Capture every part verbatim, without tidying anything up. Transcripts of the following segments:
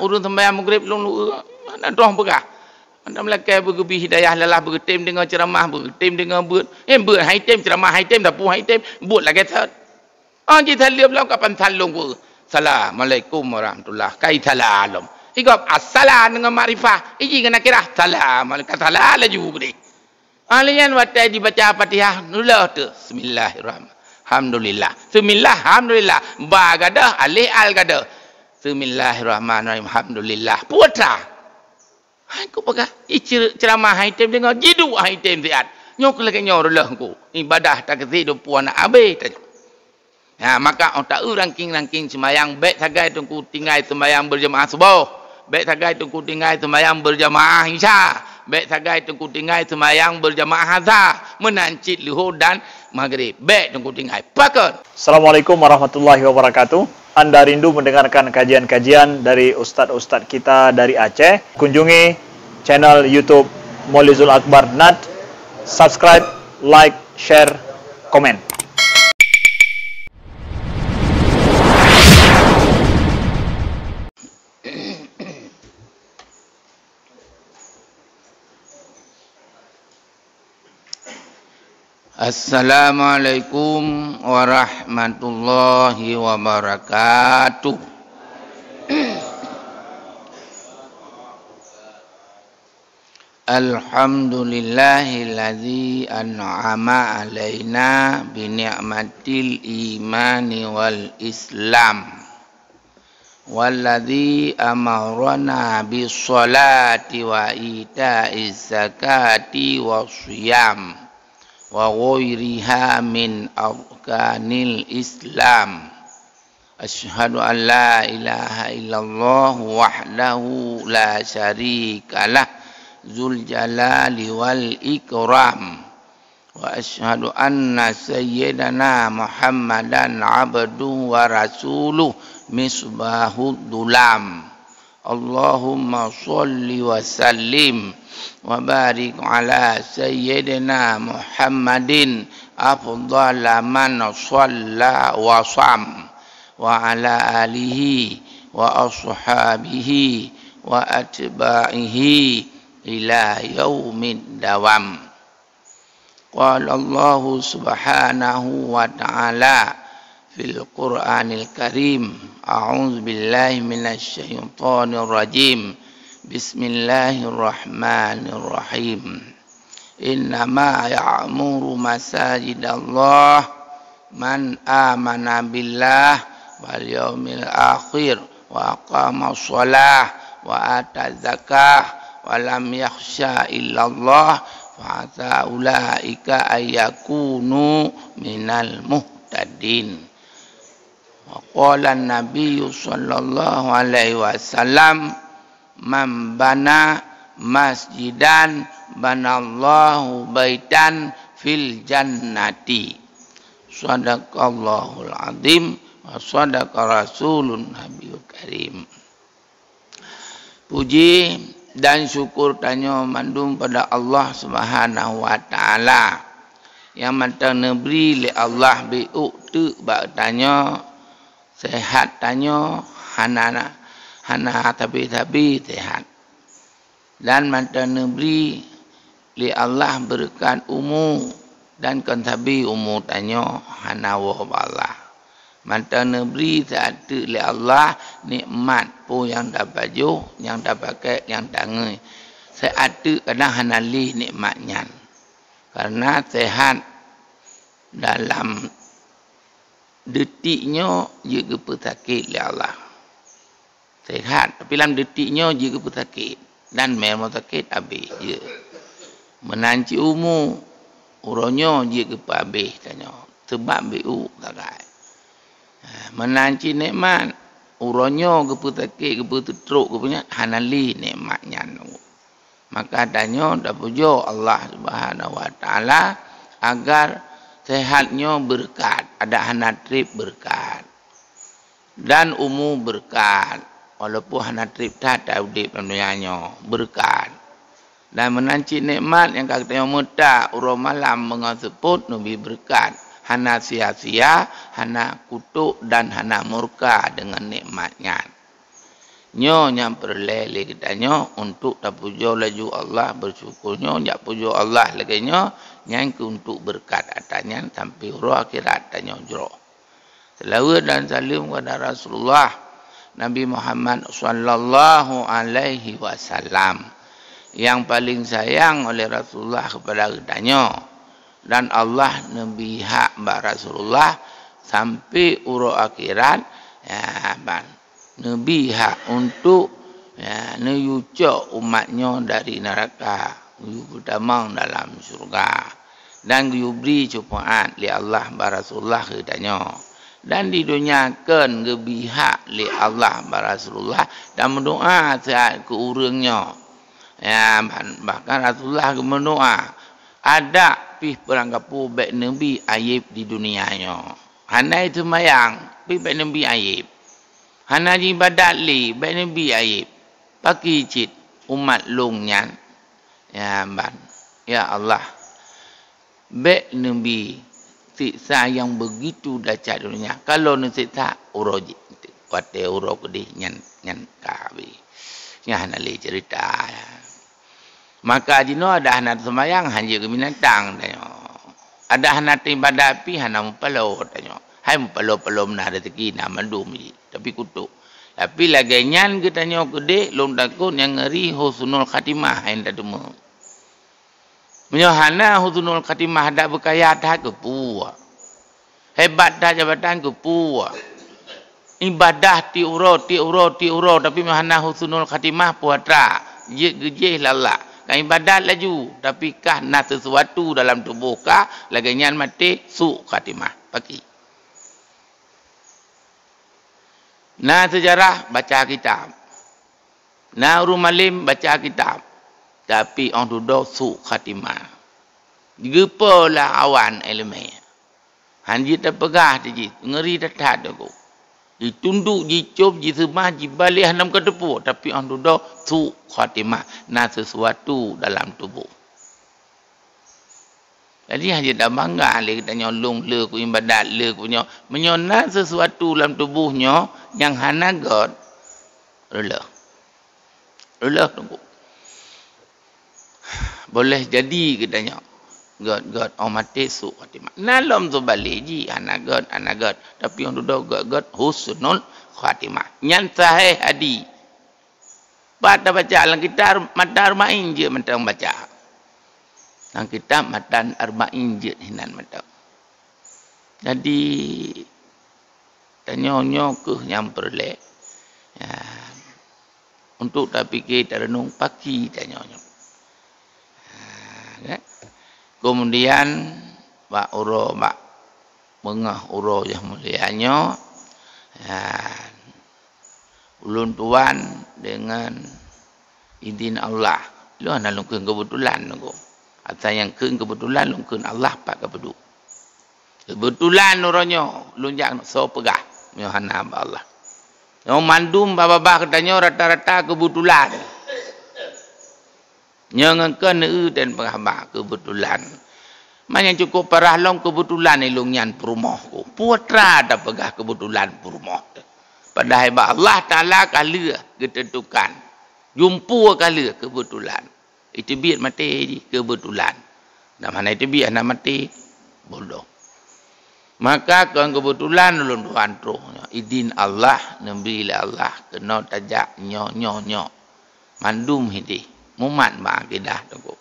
Ureuëng seumayang Maghrib lôn luweue, hana droe peugah. Hana meulakée beugeubri hidayah, lalah beugeutem deungoe ceuramah, beugeutem deungoe beuet. Eh, beuet hai tem, ceuramah hai tem, dapu hai tem, buet lagée that. Ah, jisaleuem lom ka pansalong ku. Assalamualaikum warahmatullah. Kai salam lom. Igop assalam deungon makrifah. Iji keu nakirah. Salam. Ka salah laju geude. Ah, lheueh nyan watée jibaca Fatihah, neuloh teuh. Bismillahirrahmanirrahim. Alhamdulillah. Bismillah, alhamdulillah. Ba gadoh, alif al gadoh. Bismillahirrahmanirrahim. Alhamdulillah. Putra. Hai ku peugah, ih, cer-, ceuramah hai tem deungoe, jiduek hai tem siat. Nyoe keuh lagée nyoe reuloh ku. Ibadah takeusi dum puan abéh tanyoe. Ha, maka óh taeu rangking-rangking seumayang, bék sagai teungku tinggai seumayang beurjamaah suboh. Bék sagai teungku tinggai seumayang beurjamaah isya. Bék sagai teungku tinggai seumayang beurjamaah asa. Meunan cit leuhô dan maghrib. Bék teungku tinggai. Pakon. Assalamualaikum warahmatullahi wabarakatuh. Anda rindu mendengarkan kajian-kajian dari ustaz-ustaz kita dari Aceh? Kunjungi channel YouTube Molizul Akbar Nat. Subscribe, like, share, komen. Assalamualaikum warahmatullahi wabarakatuh. Alhamdulillahilladzi an'ama alaina bi ni'matil imani wal islam. Walladzi amarana bis sholati wa ita'iz zakati was shiyam wa ghairiha min arkanil islam. Asyhadu an la ilaha illallah wahdahu la syarikalah, dzul jalali wal ikram. Wa asyhadu anna sayyidana Muhammadan abduhu wa rasuluh, misbahud dulam. Allahumma shalli wa sallim wa barik ala sayyidina Muhammadin afdhala man shalla wa sham, wa ala alihi wa ashabihi wa atba'ihi ila yaumid dawam. Qala Allahu subhanahu wa ta'ala fil Qur'anil Karim, a'udzu billahi minasy syaithanir rajim. Bismillahirrahmanirrahim. Innama ya'muru masajidallah man amana billah wal yaumil akhir wa aqama shalah wa ata zakah wa lam yakhsha illallah fa asa ulaika ayyakunu minal muhtadin. Wa qala Nabiyyu sallallahu alaihi wasallam, "Man bana masjidan banallahu baitan fil jannati." Shadaqallahul azim wa shadaqa rasulun nabiyul karim. Puji dan syukur tanyoe mandum pada Allah Subhanahu wa Ta'ala, nyang mantong neubri lé Allah beuék teuk bak tanyoe, seuhat tanyoe hana, hana sabe-sabe seuhat. Dan mantong neubri lé Allah beureukat umu, dan kon sabe umu tanyoe hana woe bak Allah. Mantong neubri seuhat teuk lé Allah nikmat peue nyang tapajoh, nyang tapakée, nyang tangui. Seuhat teuk kadang hana lé nikmat nyan. Kareuna seuhat dalam detik nyoe jeuet geupeusakét lé Allah. Seuhat, tapi lam detik nyoe jeuet geupeusakét dan mé rumoh sakét abéh jeuet. Meunan cit umu, uroe nyoe jeuet geupeuabéh tanyoe, seubab beuék sagai. Ha, meunan cit nikmat, uroe nyoe geupeusakét, geupeuteutrok, geupeunyan, hana lé nikmat nyan. Maka tanyoe tapujoe Allah Subhanahu wa Ta'ala agar seuhat nyoe beureukat, adak hana treb beureukat. Dan umu beureukat, walaupun hana treb that taudeb lam donya nyoe, beureukat. Dan meunan cit nikmat nyang ka geutanyoe meuta uroe malam beungon seupôt neubi beureukat, hana sia-sia, hana kutok dan hana murka deungon nikmat nyan. Nyoe nyang peureulée lé geutanyoe untuk tapujoe laju Allah, beusyukur nyoe jak pujoe Allah lagée nyoe, nyan keuh untuk beureukat atra nyan sampai uroe akhirat tanyoe jroh. Seulaweuet dan saleuem kepada Rasulullah Nabi Muhammad sallallahu alaihi wasallam, nyang paleng sayang oleh Rasulullah kepada geutanyoe, dan Allah neubri hak bak Rasulullah sampai uroe akhirat, ya, ban neubri hak untuk, ya, neuyue cok umat nyoe dari neuraka, geuyue peutamong dalam syeuruga, dan geuyue bri syeufaat lé Allah bak Rasulullah keu tanyoe. Dan di donya kon geubri hak lé Allah bak Rasulullah dan meudoá siat keu ureuëng nyoe. Ya, bahkan Rasulullah geumeudoá, "Adak pih peurangkapeue bék neubri ayeb di dunia nyoe. Hana seumayang, pih bék neubri ayeb. Hana jiibadat lé, bék neubri ayeb. Pakri cit umat lôn nyan." Ya, ban. Ya Allah, bék neubri siksa nyang beugitu dahsyat donya. Kalau neusiksa, uroe jih, watée uroe keudeh nyan, nyan ka habéh. Nyan hana lé ceurita. Maka jinoe adak hana teuseumbayang, hanjeuet keu binatang tanyoe. Adak hana teuibadat pih hana meupaloe tanyoe. Hai meupaloe-paloe meunan rezeki na mandum jih, tapi kutok. Tapi lagée nyan geutanyoe keudeh, lôn takot nyang ngeuri husnul khatimah hai tateumé. Meunyoe hana husnul khatimah, dak beukaya that keupeue? Hebat that jabatan keupeue? Ibadah tiep uroe, tiep uroe, tiep uroe, tapi meunyoe hana husnul khatimah, peue atra, jeuet geujih lala. Ka ibadat laju, tapi kah na sesuatu dalam tuboh kah, lagée nyan maté, su' khatimah. Pakri. Na seujarah, baca kitab. Na ureuëng malem, baca kitab. Tapi óh dudoe su' khatimah. Geupeu lah awan iéleumé. Hanjeuet tapeugah teuh jih, ngeuri that-that teungku. Jitunduk, jicop, jiseumah, jibaleh hana meukeuteupeue, tapi óh dudoe su' khatimah, na sesuatu dalam tuboh. Jadi, hanjeuet tabangga lé geutanyoe lôn le kuibadat, le kunyoe. Meunyoe na sesuatu lam tuboh nyoe nyang hana gét, reuloh. Reuloh teungku. Boleh jadi geutanyoe gét-gét óh maté su' khatimah. Na lom seubalek jih, hana gét, hana gét. Tapi óh dudoe gét-gét husnul khatimah. Nyan sahih hadis. Pat tabaca lam kitab matan Arba'in jeuet mantong baca. Lam kitab matan Arba'in jeuet hinan mantong. Jadi, tanyoe nyoe kheueh nyang peureulée, ya, untuk tapike, tareunong pakri tanyoe nyoe. Ha, kan? Kemudian, bak uroe, bak beungoh uroe nyang mulia nyoe, ya, ulôn tuan deungon idin Allah. Lôn hana lôn kheun keubeutulan teungku. Asai nyang kheun keubeutulan, lôn kheun Allah pat ka peuduek. Keubeutulan uroe nyoe lôn jak soe peugah, nyoe hana bak Allah. Nyoe mandum babah-babah geutanyoe rata-rata keubeutulan. Nyoe ngon keu neueu dan peugah bak keubeutulan. Man nyang cukup parah lom keubeutulan ilôn nyan peurumoh ku. Peue atra tapeugah keubeutulan peurumoh teuh. Padahai bak Allah Taala ka lheueh geuteuntukan. Jumpu ka lheueh keubeutulan. Iteubiet maté jih keubeutulan. Dan hana iteubiet hana maté, bodoh. Maka kon keubeutulan ulôn tuan troh nyoe. Idin Allah, neubri lé Allah keunoe tajak nyoe, nyoe, nyoe. Mandum hideh. Mumat bak akidah teungku.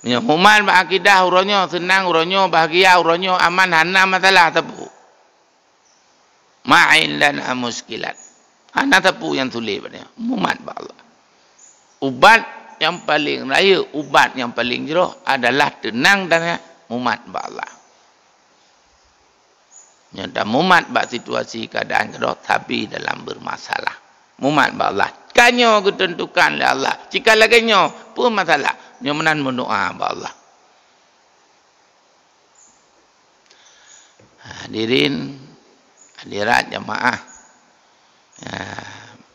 Meunyoe mumat bak akidah uroe nyoe seunang, uroe nyoe bahgia, uroe nyoe aman, hana masalah sapeue. Ma indana muskilat. Hana sapeue nyang sulet bak nyoe. Mumat bak Allah. Ubat nyang paleng rayeuk, ubat nyang paleng jroh adalah teunang dan mumat bak Allah. Nyoe tamumat bak situasi keuadaan keudroe sabe dalam beureumasalah. Mumat bak Allah. Ka nyoe geuteuntukan lé Allah. Cit ka lagée nyoe, peue masalah? Nyoe meunan meudoá bak Allah. Hadirin, hadirat jamaah, ya,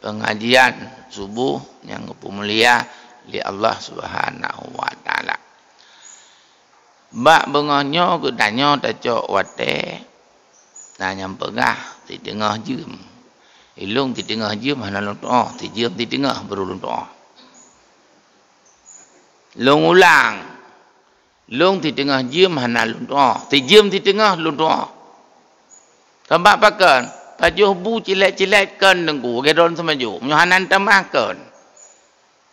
pengajian suboh nyang geupeumulia lé Allah Subhanahu wa Taala. Bak beungoh nyoe geutanyoe tacok watée na nyang peugah siteungoh jeuem. Ilôn siteungoh jeuem hana lôn tu'oh, sijeuem siteungoh baru lôn tu'oh. Lôn ulang, lôn siteungoh jeuem hana lôn tu'oh, sijeuem siteungoh lôn tu'oh. Sabab pakon? Pajoh bu cilek-cilek kon Teungku, lagèe droeneuh seumajoh. Meunyoe hana neutamah kon.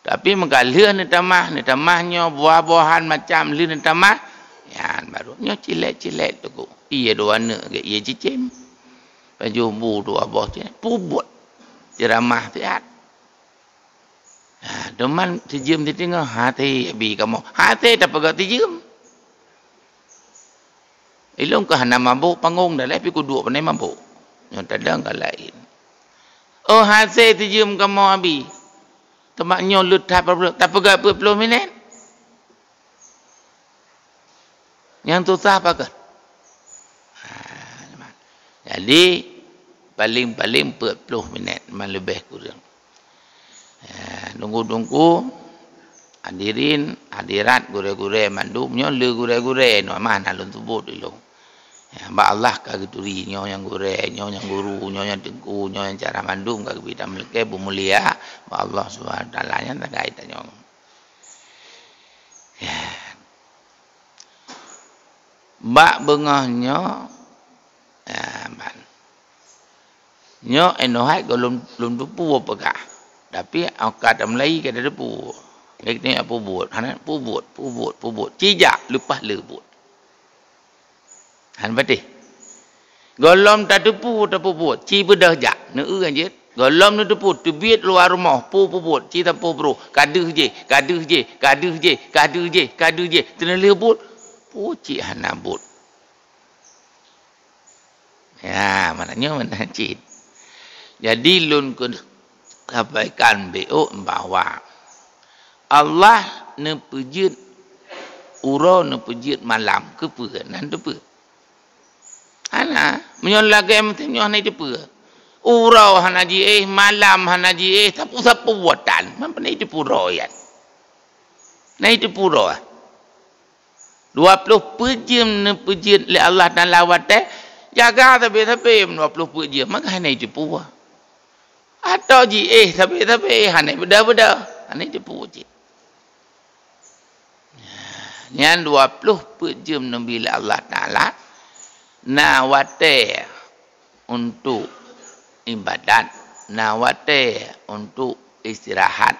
Tapi meuka lheueh neutamah, neutamah nyoe buah-buahan macam lheueh neutamah, nyan baru nyoe cilek-cilek Teungku. Ié dua neuk gét ié cicém. Pajoh bu dua boh cicém. Pubuet. Ceuramah siat. Ha, teuma sijeuem siteungoh, hase Abi kamoe. Hase tapeugah sijeuem. Ilôn ka hana mabök panggong dah lé, pih kuduek pandai mabök. Nyoe tadong ka laén. Oh, hase sijeuem kamoe Abi. Teuma nyoe leuet that, tapeugah peuet ploh minét. Nyang susah pakon? Ha, jadi, paleng-paleng peuet ploh minét, man leubeh kureueng. Ha, Teungku-teungku, hadirin, hadirat, gurée-gurée mandum, nyoe le gurée-gurée, nyoe mah na lôn seubut ilôn. Ya, bak Allah ka geuturi nyoe nyang gurée, nyoe nyang guru, nyoe nyang teungku, nyoe nyang cara mandum ka geubri tameulakée beumulia bak Allah Subhanahu Wa Taala, nyan sagai tanyoe. Ya. Bak beungoh nyoe, ya, ban. Nyoe inoe hai goh lom, lom teupeu peugah. Tapi, oh, ka tameulai ka tateupeue. Nyan pubuet, hana pubuet, pubuet, pubuet. Cijak leupah le buet. Hana patéh. Gohlom tateupeue tapeubuet, ci beudôh jak, neueu jeuet. Gohlom neuteupeue, teubiet luwa rumoh, peue peubuet, ci sampôh brôh, ka deuh jih, ka deuh jih, ka deuh jih, ka deuh jih, ka deuh jih, teuneulheueh buet, peue cit hana buet. Ya, maknanya meunan cit. Jadi, lôn keu-, sampaikan beuôt bahwa Allah neupeujeuet uroe, neupeujeuet malam, keupeue? Na neuteupeue? Hana. Meunyoe lagée meuteumé nyoe hana jiteupeue. Uroe hana jiéh, malam hana jiéh, sapeue-sapeue buatan. Man pane jiteupeue uroe nyan? Na jiteupeue uroe? Dua ploh peuet jeuem neupeujeuet lé Allah Taala watée, jaga sabe-sabe dua ploh peuet jeuem, maka hana jiteupeue. Atau jiéh sabe-sabe, hana beudôh-beudôh, hana jiteupeue cit. Nyan dua ploh peuet jeuem neubi lé Allah Taala, na watée untuk ibadat, na watée untuk istirahat,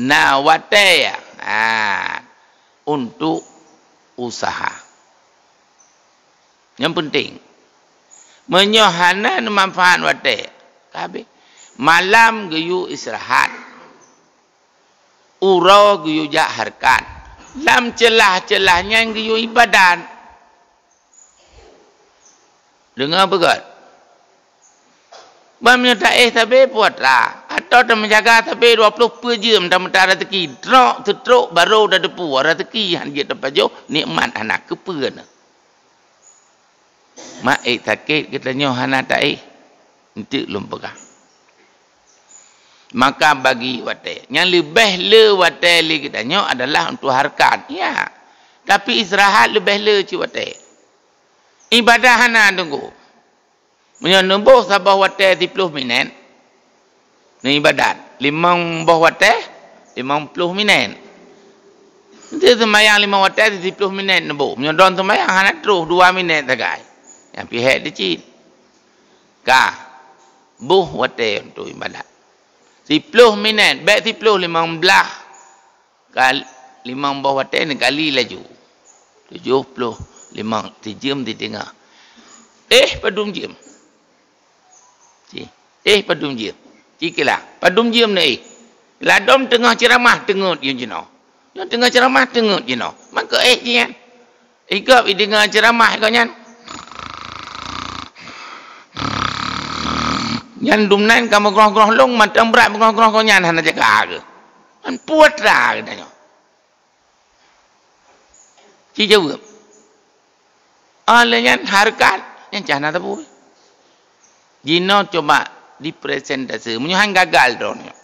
na watée, ha, untuk usaha. Nyang peunteng, meunyoe hana neumanfaat watée, ka habéh. Malam geuyue istirahat, uroe geuyue jak hareukat, lam ceulah-ceulah nyan geuyue ibadat. Deungoe beugét. Ban meunyoe taéh sabe puasa, atawa tameujaga sabe dua ploh peuet jeuem tameuta raseuki, trok teutrok barô tateupeue raseuki hana jeuet tapajoh, nikmat hana, keupeue na. Mak ék sakét geutanyoe hana taéh, eunteuk lôn peugah. Maka bagi watée. Nyang leubeh le watée lé geutanyoe adalah untuk hareukat. Ya. Tapi istirahat leubeh le cit watée. Ibadah hana teungku. Meunyoe neuboh saboh watée siploh minét, neuibadat. Limong boh watée, limong ploh minét. Eunteuk seumayang limong watée siploh minét neuboh. Meunyoe droen seumayang hana troh dua minét sagai. Nyang pih hék teuh cit. Ka. Boh watée untuk ibadat. Siploh minét, bék siploh, limong blaih. Kal-, limong boh watée neukali laju. Tujoh ploh limong, sijeuem siteungoh. Éh, padum jeuem? Ci. Éh, padum jeuem? Ci kila, padum jeuem neuéh? Ladôm teungoh ceuramah teungeut yue jinoe. Nyoe teungoh ceuramah teungeut jinoe. Maka éh jih nyan. Ikot ideungoe ceuramah gobnyan. Nyan dumnan ka meugroh-groh lông, mantong brat meugroh-groh gobnyan hana jaga keuh. Kan putra geutanyoe. Ci jaweueb. Oh, lé nyan hareukat, nyan cah na teupeu. Jinoe cuba dipresentase. Meunyoe han gagal droeneuh.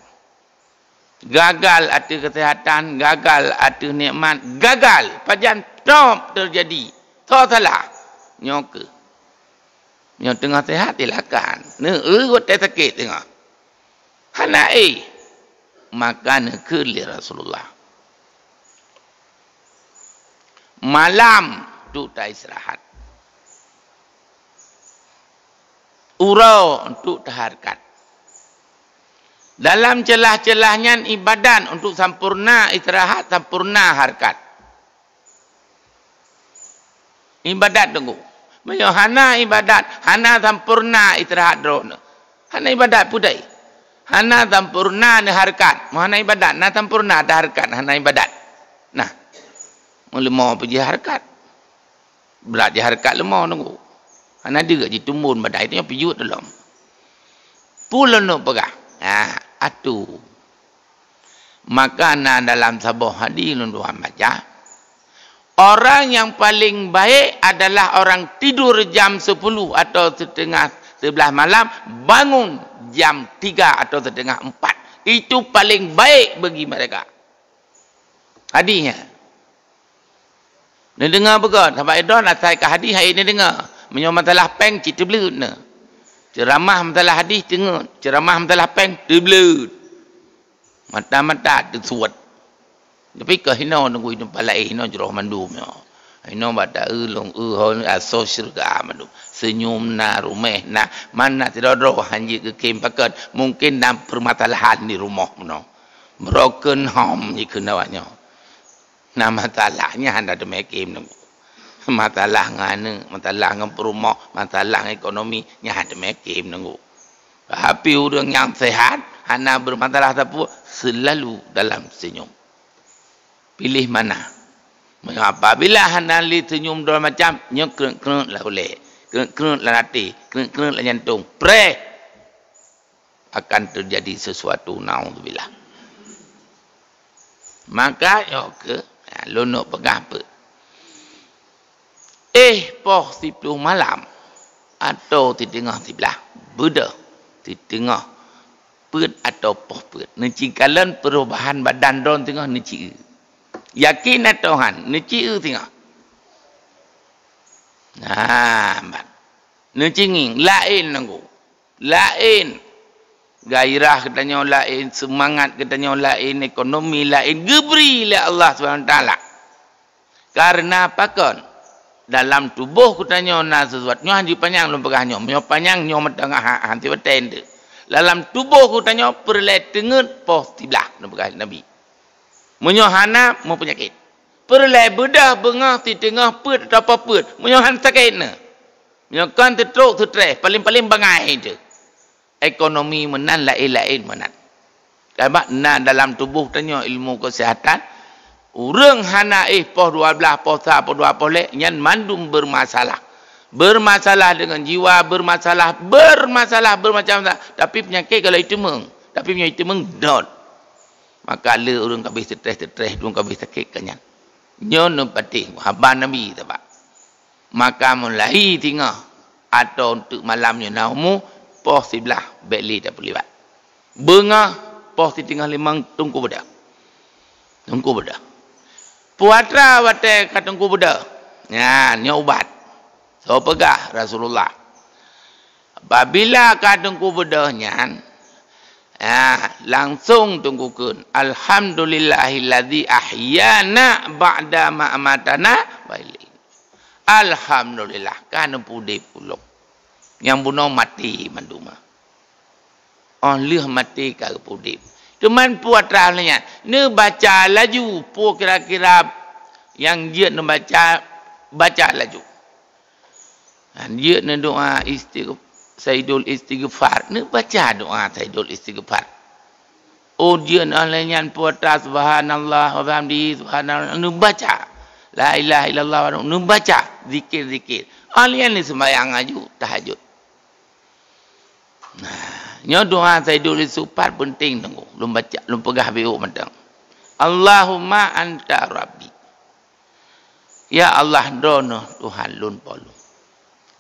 Gagal ateueh keuseuhatan, gagal ateueh nikmat, gagal. Pajan top teujadi. Soe salah? Nyoe keuh. Nyoe teungoh sehat, silakan. Neu-eu watée sakét teungoh. Hana éh. Maka neukheun lé Rasulullah, malam untuk taistirahat, uroe untuk tahareukat. Dalam celah-celah nyan ibadat untuk sampoereuna istirahat, sampoereuna hareukat. Ibadat teungku. Meunyoe hana ibadat, hana sampoereuna istirahat droeneuh. Hana ibadat peudai. Hana sampoereuna neuhareukat. Meunyoe hana ibadat, na sampoereuna tahareukat, hana ibadat. Nah, meuleumo pih jihareukat. Brat jihareukat leumo teungku. Hana deuk jitumbon badan, itu nyang pijuet lom. Peue lôn peugah? Ha, atu. Maka na dalam saboh hadis lôn tuan baca, orang yang paling baik adalah orang tidur jam sepuluh atau setengah sebelas malam, bangun jam tiga atau setengah empat. Itu paling baik bagi mereka. Hadisnya. Neudeungoe beugöt, sabab idon asai ka hadis hai neudeungoe. Meunyoe masalah péng cit teubleut na. Ceuramah masalah hadis teungeut, ceuramah masalah péng teubleut. Mata-mata teusuet. Tapi keu hinoe teungku, hinoe palai, hinoe jroh mandum nyoe. Hinoe bak ta-eu lôn eu ho asoe syeuruga mandum. Seunyum na, ruméh na, mana sidroe-droe han jeuet keu kém pakat. Mungkin na peumasalahan di rumoh meunoe. Broken home jikheun awak nyoe. Na masalah nyan hana teumé kém teungku. Masalah ngon aneuk, masalah ngon peurumoh, masalah ngon ekonomi nyan hana teumé kém teungku. Tapi ureuëng nyang sehat hana bermasalah sapeue, selalu dalam senyum. Pilih mana? Apabila hana lé senyum dua macam, nyoe kreuet-kreuet lam ulée, kreuet-kreuet lam até, kreuet-kreuet lam jantong, preh! Akan terjadi sesuatu, naudzubillah. Maka nyoe keuh, ha, lôn neuk peugah peuet. Éh poh siploh malam atau siteungoh siblaih beudôh, siteungoh peuet atau poh peuet. Neucikalon perubahan badan droe teungoh neuci-eu. Yakin atau han, neuci-eu teungoh. Nah, ban. Neucinging, laén teungku. Laén. Gairah geutanyoe laén, seumangat geutanyoe laén, ekonomi laén, geubri lé Allah Subhanahu Wa Taala. Kareuna pakon? Dalam tuboh geutanyoe na sesuatu. Nyoe han jipanyang lôn peugah nyoe. Meunyoe panyang nyoe meuteungoh ha-, han sibatée teuh. Dalam tuboh geutanyoe peureulée teungeut poh siblaih, lôn peugah Nabi. Meunyoe hana, meupeunyakét. Peureulée beudôh beungoh siteungoh peuet atawa poh peuet. Meunyoe han sakét na. Meunyoe kon seutrok, seutreh, paléng-paléng bangai teuh. Ekonomi meunan, laén-laén meunan. Sabab na dalam tuboh tanyoe ilmu kesehatan, ureuëng hana éh poh dua belas, poh sa, poh dua, poh lhée, nyan mandum bermasalah. Bermasalah dengan jiwa, bermasalah, bermasalah, bermacam-macam. Tapi peunyakét kalau iteumeung, tapi meunyoe iteumeung dot. Maka le ureuëng ka abéh seutreh-seutreh, ureuëng ka abéh sakét ka nyan. Nyoe neupatéh haba Nabi sabab. Maka mulai singoh atau teuk malam nyoe na umu, poh siblaih bék lé tapeulibat. Beungoh poh siteungoh limong teungku beudôh. Teungku beudôh. Puatra watée ka teungku beudôh. Nyan, nyoe ubat. Soe peugah? Rasulullah. Apabila ka teungku beudôh nyan, ah, langsong teungku kheun, "Alhamdulillahilladzi ahyana ba'da ma amatana wa ilaihi." Alhamdulillah, ka neupeuudeb ulôn. Nyang bunoe maté mandum. Óh lheueh maté ka geupeuudeb. Teuma peue atra lheueh nyan, neubaca laju peue kira-kira nyang jeuet neubaca, baca laju. Jeuet neudoa istigh-, Saidul Istighfar, neubaca doa Saidul Istighfar. Oh, jeuet óh lheueh nyan peue atra subhanallah wa bihamdihi subhanallah, neubaca. La ilaha illallah, neubaca zikir-zikir. Óh lheueh nyan neuseumbahyang laju tahajud. Nah, nyoe doa Saidul Istighfar peunteng teungku. Lôn baca, lôn peugah beuh mantong. Allahumma anta rabbi. Ya Allah, droeneuh Tuhan lôn po lôn.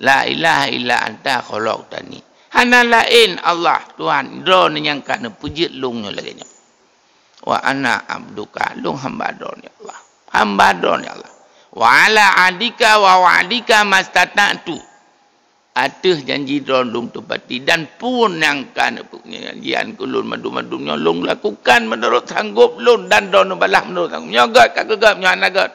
La ilaha illa anta khalaqtani. Hana laén Allah, Tuhan, droeneuh nyang ka neupeujeuet lôn nyoe lagée nyoe. Wa ana abduka, lôn hamba droeneuh ya Allah. Hamba droeneuh ya Allah. Wa ala ahdika wa wa'dika mastata'tu. ateueh janji droe lôn teupati, dan peue nyang ka neupeujanjian keu lôn mandum-mandum nyoe lôn lakukan meunurot sanggob lôn, dan droe neubalah meunurot sanggob. Nyoe gét ka keu gét, nyoe hana gét.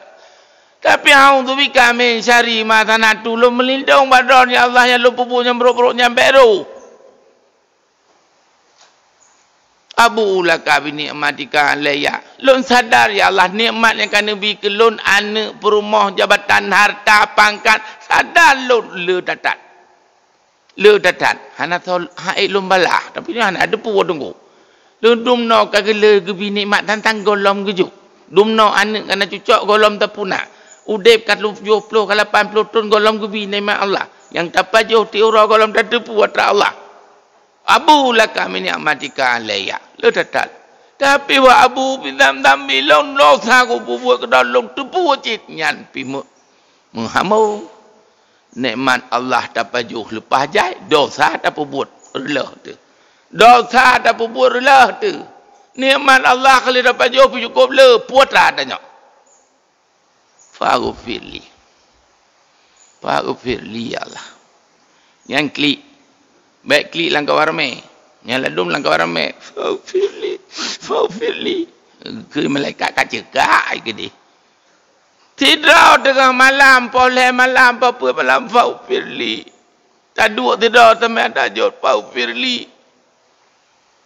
Tapi, a'udzubika min syarri ma sana'tu, lôn meulindong bak droe, ya Allah, nyang lôn peubuet nyang brok-brok nyan bèk roh. Abu'u laka bi ni'matika alayya. Lôn sadar, ya Allah, nikmat nyang ka neubi keu lôn, aneuk, peurumoh, jabatan, harta, pangkat, sadar lôn le that-that. Le that-that. Hana soe, han ék lôn balah, tapi nyoe hana teupeue teungku. Lôn dumnoe ka geule geubi nikmat tantang gohlom geujok. Dumnoe aneuk ka na cucok gohlom tapuna. Udép ka tujoh ploh ka lapan ploh thon gohlom geubi nikmat Allah. Nyang tapajoh tiep uroe gohlom tateupeue atra Allah. Abu'u laka bi ni'matika alayya. Le that-that. Tapi wa abu'u bi dzambi, lôn dosa kupeubuet keudroe lôn teupeue cit nyan pih meu-, meuhamo. Nikmat Allah tapajoh leupah jai, dosa tapeubuet reuloh teuh. Dosa tapeubuet reuloh teuh. Nikmat Allah ka lheueh tapajoh pih cukôp le, peue atra tanyoe. Faghfirli. Faghfirli, ya Allah. Nyan klik. Bèk klik lam kawan ramè. Nyan ladôm lam kawan ramè. Faghfirli. Faghfirli. Keu malaikat ka ceukak ai keudeh. Sidroe teungoh malam, poh lhèe malam, poh peuet malam, faghfirli. Taduek sidroe teuma tajôt, faghfirli.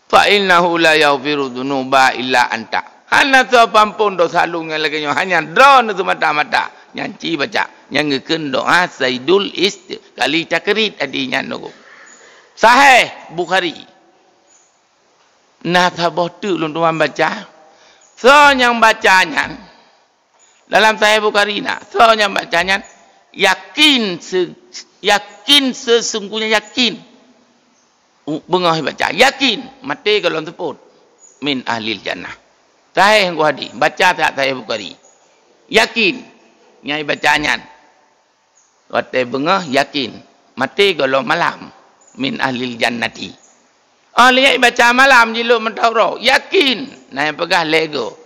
Fa innahu la yaghfiru dzunuba illa anta. Hana soe peuampôn dosa lôn nyang lagèe nyoe, hanya Droeneuh seumata-mata. Nyan ci baca. Nyan geukheun doa Saidul Ist-, kali takrit tadi nyan nunggu. Sahih Bukhari. Nah, saboh teuk lôn tuan baca. Soe nyang baca nyan, dalam Sahih Bukhari na, soe nyang baca nyan yakin se-, yakin, sesungguhnya yakin. U-, beungoh baca, yakin, maté gohlom seupôt, min ahlil jannah. Sahih ngon hadis, baca that Sahih Bukhari. Yakin, nyang baca nyan. Watèe beungoh yakin, maté gohlom malam, min ahlil jannati. Oh, lheueh baca malam jilôt meuntau droe, yakin, na nyang peugah lego.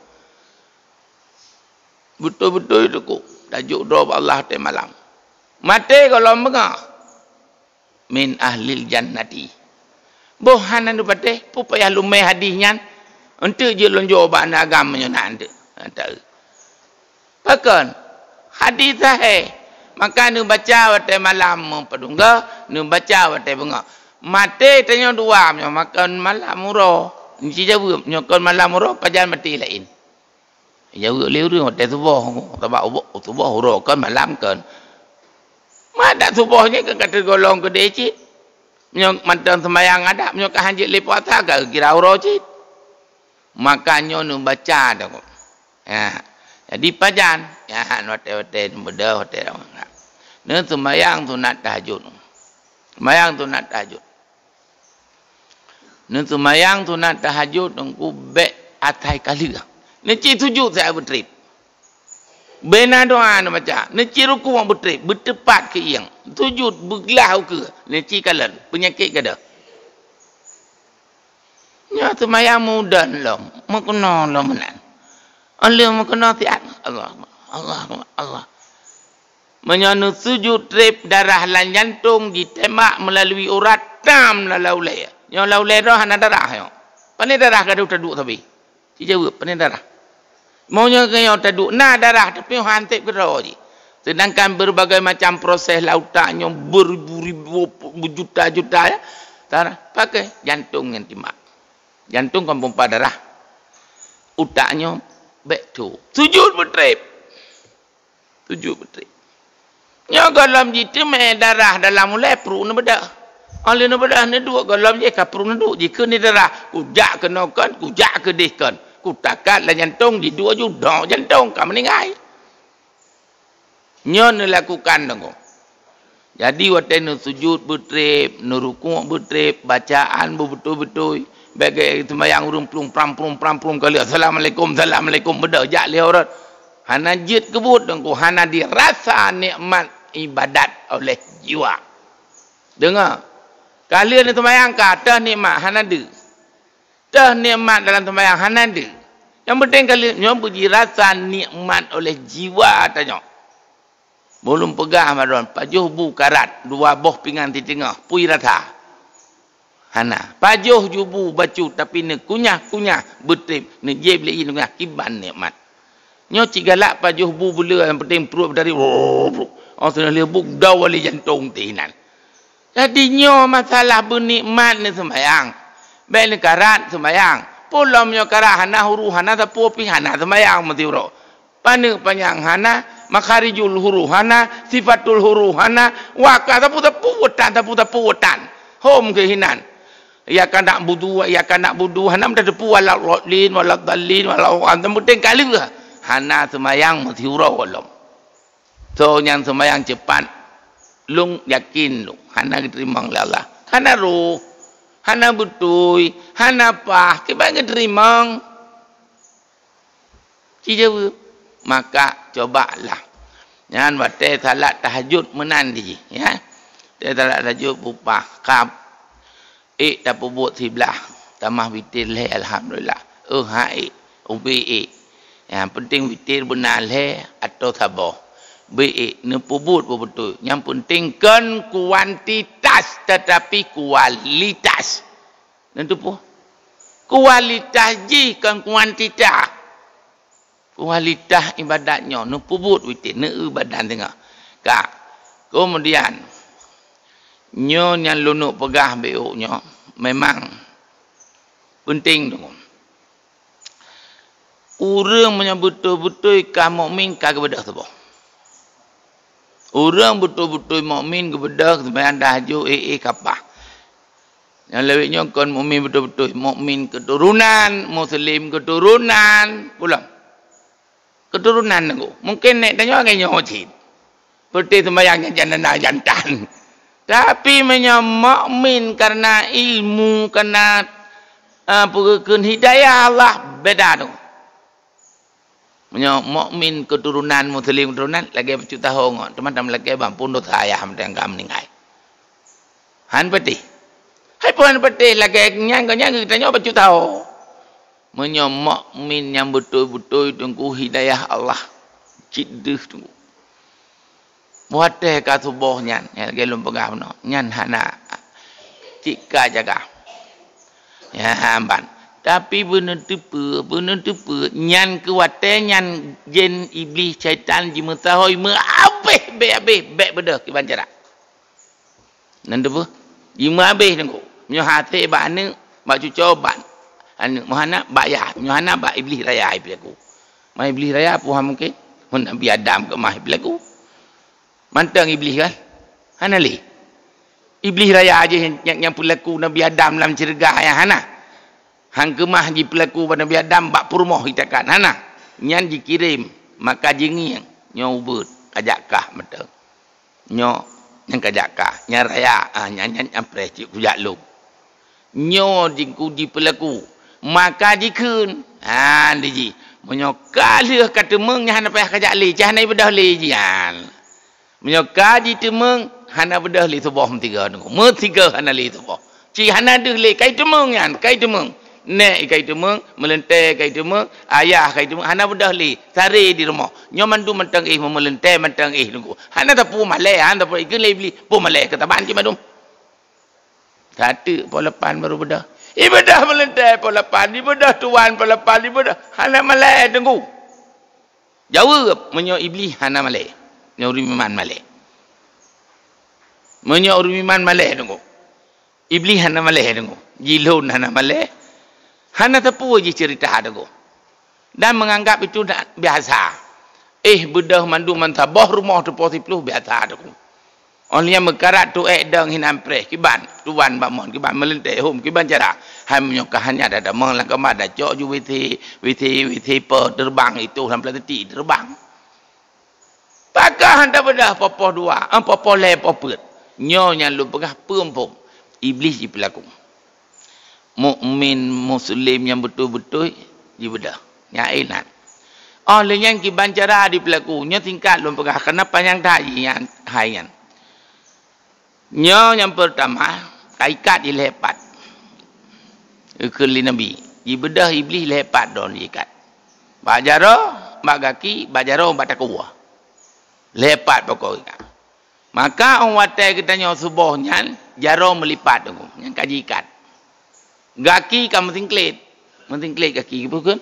Beutôi-beutôi teungku, tajok droe bak Allah watèe malam. Maté gohlom beungoh, min ahlil jannati. Boh hana neupatéh, peue payah lumèe hadis nyan? Eunteuk jeuet lôn jok bak aneuk agam meunyoe na eunteuk. Ha, taeu. Pakon? Hadis sahih. Maka neubaca watèe malam meupadum goe, neubaca watèe beungoh. Maté tanyoe dua meunyoe makon malam uroe. Ci jaweueb, nyoe kon malam uroe, pajan maté laén. Jaweueb lé ureueng watèe suboh, sabab ubo-, suboh uroe kon malam kon. Madat suboh nyan kon ka teugolong keudeh cit. Meunyoe mantong seumayang adat, meunyoe ka hanjeuet lé puasa, ka kira uroe cit. Maka nyoe neubaca dah. Ha. Jadi pajan, ya, watèe-watèe neubeudôh, watèe neuseumayang sunat tahajud. Seumayang sunat tahajud. Neuseumayang sunat tahajud teungku bèk asai ka lheueh. Neuci sujud siat beutrép. Bèk na doa neubaca. Neuci rukuk beutrép, beuteupat keu ieng. Sujud beuglah ukeue, neuci kalon, peunyakét gadôh. Nyoe seumayang mudon lom, meukeunong lom meunan. Óh lheueh meukeunong siat, Allah, Allah, Allah. Meunyoe neusujud trép, darah lam jantông jitembak meulalui urat, tam lam ulèe. Nyoe lam ulèe droe hana darah nyoe. Pané darah gadôh taduek sabe? Ci jaweueb, pané darah? Meunyoe nyoe taduek na darah, tapi han sép keudroe jih. Seudangkan beureubagai macam proses lam utak nyoe beuribu-ribu, beujuta-juta, ya. Darah, paké jantông nyang timbak. Jantông kon pompa darah. Utak nyoe bèk tho. Sujud beutrép. Sujud beutrép. Nyoe gohlom jiteumèe darah dalam ulèe, pruet neubeudôh. Óh lheueh neubeudôh neuduek, gohlom jih ka pruet neuduek, jikheun di darah. Kujak keunoe kon, kujak keudeh kon. Kutakat lam jantông, jiduek ju dok jantông, ka meuninggai. Nyoe neulakukan teungku. Jadi watèe neusujud beutrép, neurukuk beutrép, bacaan beubeutôi-beutôi. Bèk gaya seumayang ureueng plung pram, plung pram, plung kali, "Assalamualaikum, assalamualaikum," beudôh jak lhèe uroe. Hana jeuet keu buet teungku, hana dirasa nikmat ibadat oleh jiwa. Deungö, ka lheueh neuseumayang ka, toh nikmat hana deuh. Toh nikmat dalam seumayang hana deuh. Nyang penting ka lheueh nyoe beujirasa nikmat oleh jiwa tanyoe. Ulôn peugah mantong, pajoh bu karat, dua boh pingan siteungoh, pui rasa. Hana. Pajoh ju bu bacut, tapi neukunyah-kunyah, beutreb, neujieb lé ie, neukunyah, kiban nikmat. Nyoe cit galak pajoh bu beuleu, nyang penting pruet dari, oh, seunah lheueh bu, dau lé jantong teuh inan. Jadi nyoe masalah beunikmat neuseumayang. Bék neukarat seumayang. Peue lom nyoe karat hana huruf, hana sapeue pih, hana seumayang meusiuroe. Paneuk panyang hana, makharijul huruf hana, sifatul huruf hana, wa ka sapeue-sapeue tan, sapeue-sapeue tan. Hom keuh inan. Iyyaka na'budu wa iyyaka na'budu, hana meutateupeue wala dhalin, wala dhalin, wala, yang penting ka lheueh. Hana seumayang meusiuroe lom. Soe nyang seumayang cepat, lôn yakin lôn hana geuteurimong lé Allah. Hana roh, hana beutôi, hana paih, kiban geuteurimong. Ci jaweueb, maka cobalah. Nyan watée salat tahajud meunan jih, ya. Watée salat tahajud bupah, kab. Ék tapeubuet siblaih, tamah witir lhée, alhamdulillah. Éh, han ék, ubé ék. Nyang penting witir beuna lhée atau saboh. Bék ék, neupeubuet beubeutôi. Nyang penting kon kuantitas, tetapi kualitas. Neuteupeue? Kualitas jih kon kuantitas. Kualitas ibadat nyoe, neupeubuet witir, neueu badan teungoh. Ka. Keumudian, nyoe nyang lôn neuk peugah beuh nyoe, memang penting teungku. Ureuëng meunyoe beutôi-beutôi ka mukmin, ka geubeudôh saboh. Ureuëng beutôi-beutôi mukmin geubeudôh seumayang tahajud, éh, éh, ka paih. Nyang lawét nyoe kon mukmin beutôi-beutôi, mukmin keuturonan, muslim keuturonan, pulang. Keuturonan teungku. Mungken nèk tanyoe lagée nyoe cit. Peureté seumayang nyang janana jantan. Tapi meunyoe mukmin kareuna ilmu, kareuna, ah, peue kheun hidayah Allah, beda tu. Meunyoe mukmin keuturonan, muslim keuturonan, lagée bacut taho ngon, teuma tam lagée bang pun dosa ayah mantong ka meuninggai. Han patéh. Hai pun han patéh, lagée nyan, ngon nyan geutanyoe bacut taho. Meunyoe mukmin nyang beutôi-beutôi teungku hidayah Allah, cit deuh teungku. Watée ka suboh nyan, nyang lagée lôn peugah bunoe, nyan hana cit ka jaga. Ya, ban. Tapi beuneuteupeu, beuneuteupeu, nyan keu watée nyan jén Iblih syaitan jimeusaho, meuabéh, bék abéh, bék beudôh kiban cara. Nan teupeu? Jimeuabéh teungku. Meunyoe hasé bak aneuëk, bak cucoe, bak aneuëk, meuhana bak yah, meunyoe hana bak Iblih raya ipeulaku. Ma Iblih raya peue mungken? Meunyoe Nabi Adam keumah ipeulaku. Mantong Iblih kan? Hana lé. Iblih raya jih nyang, nyang peulaku Nabi Adam lam syeuruga nyan hana. Han keumah jipeulaku bak Nabi Adam bak peurumoh itakan hana. Nyan jikirém, maka jingieng nyoe ubeut kajak kah mantong. Nyoe nyang kajak kah, nyang raya, ah, nyan, nyan, nyan preh cit kujak lôn. Nyoe jingku jipeulaku, maka jikheun, han di jih. Meunyoe ka lheueh ka teumeung nyan hana payah kajak lé, cit hana ibeudôh lé jian. Meunyoe ka jiteumeung, hana beudôh lé suboh meusigoe teungku. Meusigoe hana lé suboh. Cit hana deuh lé, ka iteumeung nyan, ka iteumeung. Nèk ka iteumeung, meuleuntèe ka iteumeung, ayah ka iteumeung, hana beudôh lé, saré di rumoh. Nyoe mandum mantong éh, meuleuntèe mantong éh teungku. Hana sapeue malèe, hana sapeue ikheun lé Iblih, peue malèe keu saban cit mandum. Sateuk poh lapan baru beudôh. Ibeudôh meuleuntèe poh lapan, ibeudôh tuwan poh lapan, ibeudôh hana malèe teungku. Jaweueb, meunyoe Iblih hana malèe, meunyoe ureuëng iman malèe. Meunyoe ureuëng iman malèe teungku. Iblih hana malèe teungku. Jilôn hana malèe. Hana sapeue jih ceurita teungku. Dan menganggap itu na-, biasa. Éh, beudôh mandum mantong boh rumoh teupoh siplôh biasa teungku. Óh lheueh nyan meukarat tu ék dong hinan preh, kiban, tuwan bak mon, kiban meuleuntèe hom, kiban cara. Hai meunyoe ka hanya ada damong lam kama, ada cok ju WC, WC, WC pe terbang itu lam plastik terbang. Pakon han tabeudôh poh-poh dua, eh, poh-poh lhèe, poh peuet. Nyoe nyang lôn peugah peumpom, Iblih jipeulaku. Mukmin muslim nyang beutôi-beutôi jibeudôh. Nyan inan. Óh lheueh nyan kiban cara jipeulaku. Nyoe singkat lôn peugah, kareuna panyang that jih nyan, hai nyan. Nyoe nyang peurtama, ka ikat jih lhèe pat. Geukheun lé Nabi, jibeudôh Iblih lhèe pat droe jikat. Bak jaroe, bak gaki, bak jaroe, bak takue. Lhèe pat pokok ikat. Maka 'oh watèe geutanyoe suboh nyan, jaroe meulipat teungku, nyan ka jiikat. Gaki ka meusingklet. Meusingklet gaki, bukon?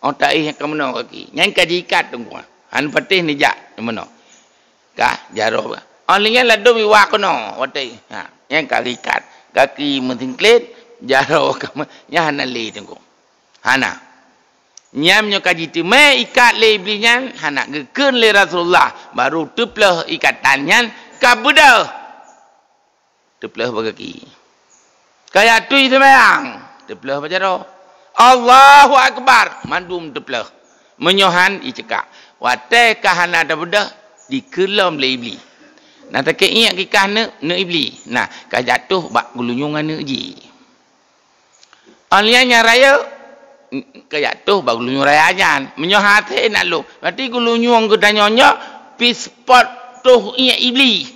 'Oh taéh ka meunoe gaki. Nyan ka jiikat teungku. Hana patéh neujak meunoe. Ka, jaroe. 'Oh lheueh nyan ladôm iwa keunoe watèe. Ha, nyan ka jiikat. Gaki meusingklet, jaroe ka me-, nyan hana lé teungku. Hana. Nyan meunyoe ka jiteumé ikat lé Iblih nyan, hana geukheun lé Rasulullah, barô teupleuh ikatan nyan ka beudôh. Teupleuh bak gaki. Ka jak tui seumayang, teupleuh bak jaroe. Allahu Akbar, mandum teupleuh. Meunyoe han, icekak. Watèe ka hana tabeudôh, dikheun lom lé Iblih. Nah, takeuh iék kikah neuk, neuk Iblih. Nah, ka jatoh bak geulinyueng aneuk jih. 'Oh lheueh nyan rayeuk, ka jatoh bak geulinyueng raya nyan. Meunyoe hase na lôn, berarti geulinyueng geutanyoe nyoe pih seupôt toh iék Iblih.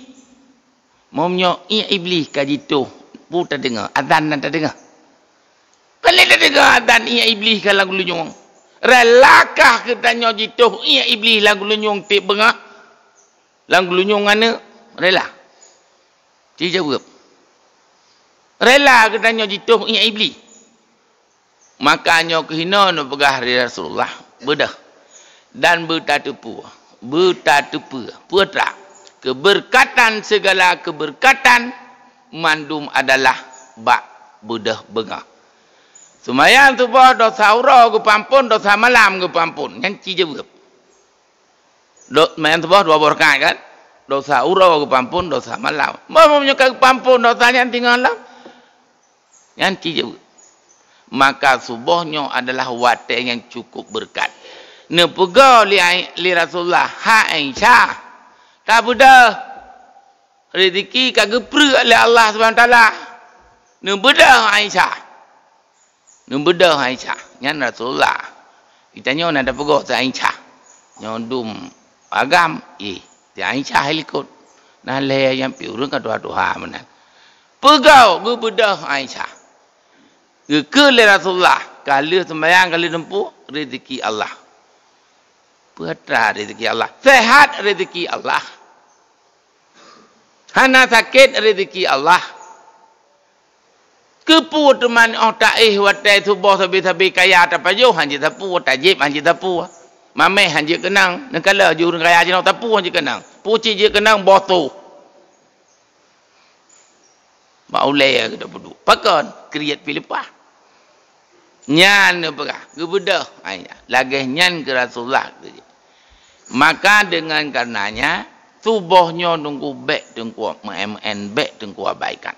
Meunyoe iék Iblih ka jitoh, peue tadeungoe? Azan na tadeungoe. Ka lheueh tadeungoe azan iék Iblih ka lam geulinyueng. Rela kah geutanyoe jitoh iék Iblih lam geulinyueng tiep beungoh? Lam geulinyueng aneuk, rela? Ci jaweueb. Rela geutanyoe jitoh iék Iblih? Maka nyoe keuh hinoe neupeugah lé Rasulullah, beudôh. Dan beutateupeue, beutateupeue, peue teuma, keubeurkatan, sigala keubeurkatan mandum adalah bak beudôh beungoh. Seumayang suboh desya uroe geupeuampôn, desya malam geupeuampôn. Nyan ci jaweueb. Do-, seumayang suboh dua boh rakaat kan? Desya uroe geupeuampôn, desya malam. Meunyoe ka geupeuampôn desya nyan tinggai lom, nyan ci jaweueb. Maka suboh nyoe adalah watèe nyang cukup beureukat. Neupeugah lé Ai-, lé Rasulullah, "Hai Aisyah, ka beudôh, rezeki ka geupreh lé Allah Subhanahu Wa Taala. Neubeudôh Aisyah." Neubeudôh Aisyah. Nyan Rasulullah. Geutanyoe na tapeugoe si Aisyah. Nyoe dum agam, eh, si Aisyah likot. Na lhèe nyang pi ureueng ka tuha-tuha meunan. Peugah geubeudôh Aisyah. Geukheun lé Rasulullah, ka lheueh seumayang, ka lheueh teumpu, rezeki Allah. Peue atra rezeki Allah? Sehat rezeki Allah. Hana sakét rezeki Allah. Keupeue teuma 'oh taéh watèe suboh sabe-sabe kaya tapajoh han jeuet sapeue, tajieb han jeuet sapeue, mamèh han jeuet keunong, neukalon jih ureueng kaya jinoe sapeue han jeuet keunong, peue cit jeuet keunong boh toh. Bak ulèe geutanyoe peuduek. Pakon? Kriet pih leupah. Nyan neupeugah, geubeudôh. Hai, lagèe nyan keu Rasulullah. Maka deungon kareuna nyan, suboh nyoe teungku bèk teungku meu'en-meu'en, bèk teungku abaikan.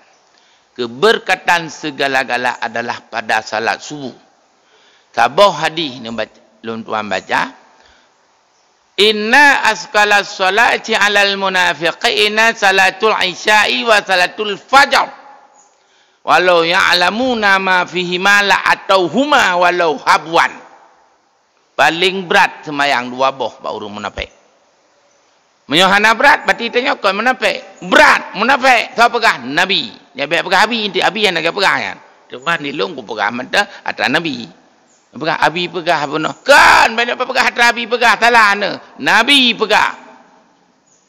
Keubeurkatan sigala-gala adalah pada salat subuh. Saboh hadih neubac-, lôn tuan baca, "Inna asqalas shalati 'alal munafiqina salatul isya'i wa salatul fajr. Walau ya'lamuna ma fihima la'atauhuma walau habwan." Paleng brat seumayang dua boh bak ureueng munafék. Meunyoe hana brat, berarti tanyoe kon munafék. Brat, munafék. Soe peugah? Nabi. Nyan bèk peugah Abi, inti Abi nyang lagèe peugah nyan. Teuma di lôn kupeugah mantong atra Nabi. Peugah Abi peugah bunoe. Kon, bèk peugah atra Abi peugah, salah nyoe. Nabi peugah.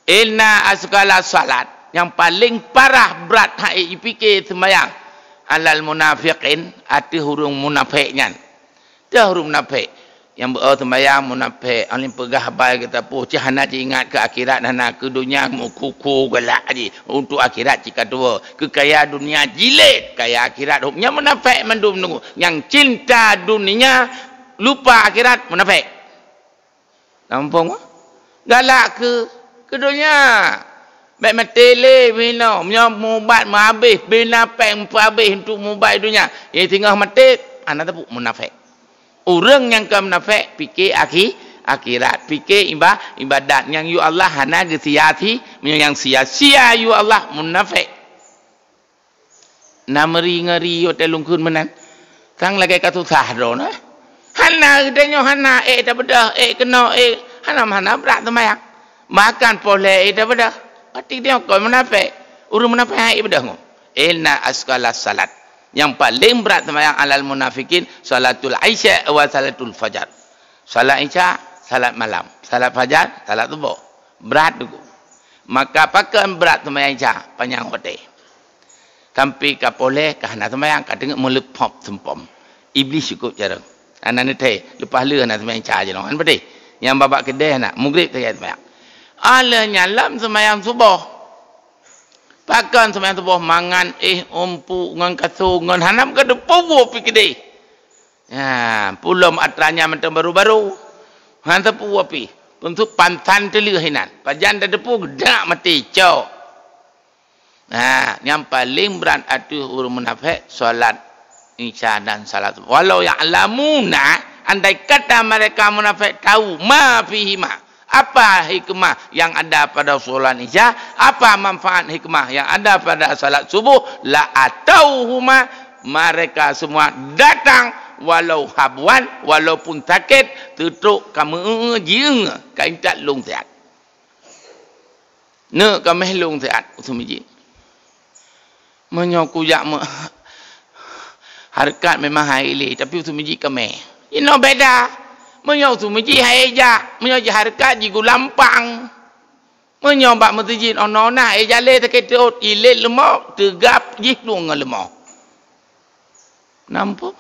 Inna asqala salat, nyang paleng parah brat hana jipike seumayang, alal munafiqin, ateueh ureueng munafék nyan. Teuh ureueng munafék, nyang beu-o seumayang munafék, alèh peugah haba geutanyoe, cit hana jiingat keu akhirat, hana, keu donya meukuku galak jih, untuk akhirat cit ka tuwoe, keu kaya donya jilét, kaya akhirat hom. Nyan munafék mandum nunggu, nyang cinta dunia, lupa akhirat, munafék. Nampak? Galak keu, keu donya. Bèk maté lé binoe. Meunyoe mubat meuhabéh, bina péng meuhabéh untuk mubat donya. Nyang singoh maté, hana teupeu munafék. Ureueng nyang ka munafék, pike akhi-, akhirat, pike iba-, ibadat nyang yue Allah hana geusia-si, meunyoe nyang sia-sia yue Allah munafék. Na meuri-ngeuri watèe lôn kheun meunan. Sang lagèe ka susah droeneuh. Hana, geutanyoe hana ék tabeudôh, ék keunoe, ék hana, hana brat seumayang. Bahkan poh lhèe ék tabeudôh. Berarti tanyoe kon munafék. Ureueng munafék han ék beudôh ngon. Inna asqala salat. Nyang paleng brat seumayang alal munafiqin salatul isya wa salatul fajar. Salat Isya, salat malam. Salat Fajar, salat suboh. Brat teungku. Maka pakon brat seumayang Isya panyang watée. Sampai ka poh lhée ka hana seumayang, ka teungeut meuleuphob seumpom. Iblih cukôp carông. Hana neuthée, leupah lheueh hana seumayang Isya jinoe. Hana peudeh. Nyang babak keudeh hana, Maghrib sagai seumayang. Aleuh nyan lom seumayang suboh. Pakon seumayang suboh mangat éh umpuk ngon kasô ngon hana meukeudeup peubuet pih keudeh. Ha, pulom atra nyan mantong baru-baru. Han teupeu pih. Untuk pantan teuleuh inan. Pajan tateupeue geudak maté cok. Ha, nyang paleng brat ateueh ureuëng munafék salat Isya dan salat. Walau ya'lamuna, andai kata mereka munafék tahu ma fihima, apa hikmah yang ada pada salat Isya, apa manfaat hikmah yang ada pada salat subuh, la atauhuma, mereka semua datang walau habwan, walaupun sakit, teutrok ka meu-, jiéng, ka intat lôn siat. Neuk ka meh lôn siat, usu mijit. Meunyoe kujak me-, hareukat memang hai lé, tapi usu mijit ka meh. Inoe beda. Meunyoe usu mijit hai jak, meunyoe jihareukat jigulampang. Meunyoe bak meuseujid ono na, eh, jalé sakét teuôt, ilét leumo, teugab jih plueng ngon leumo. Nampak?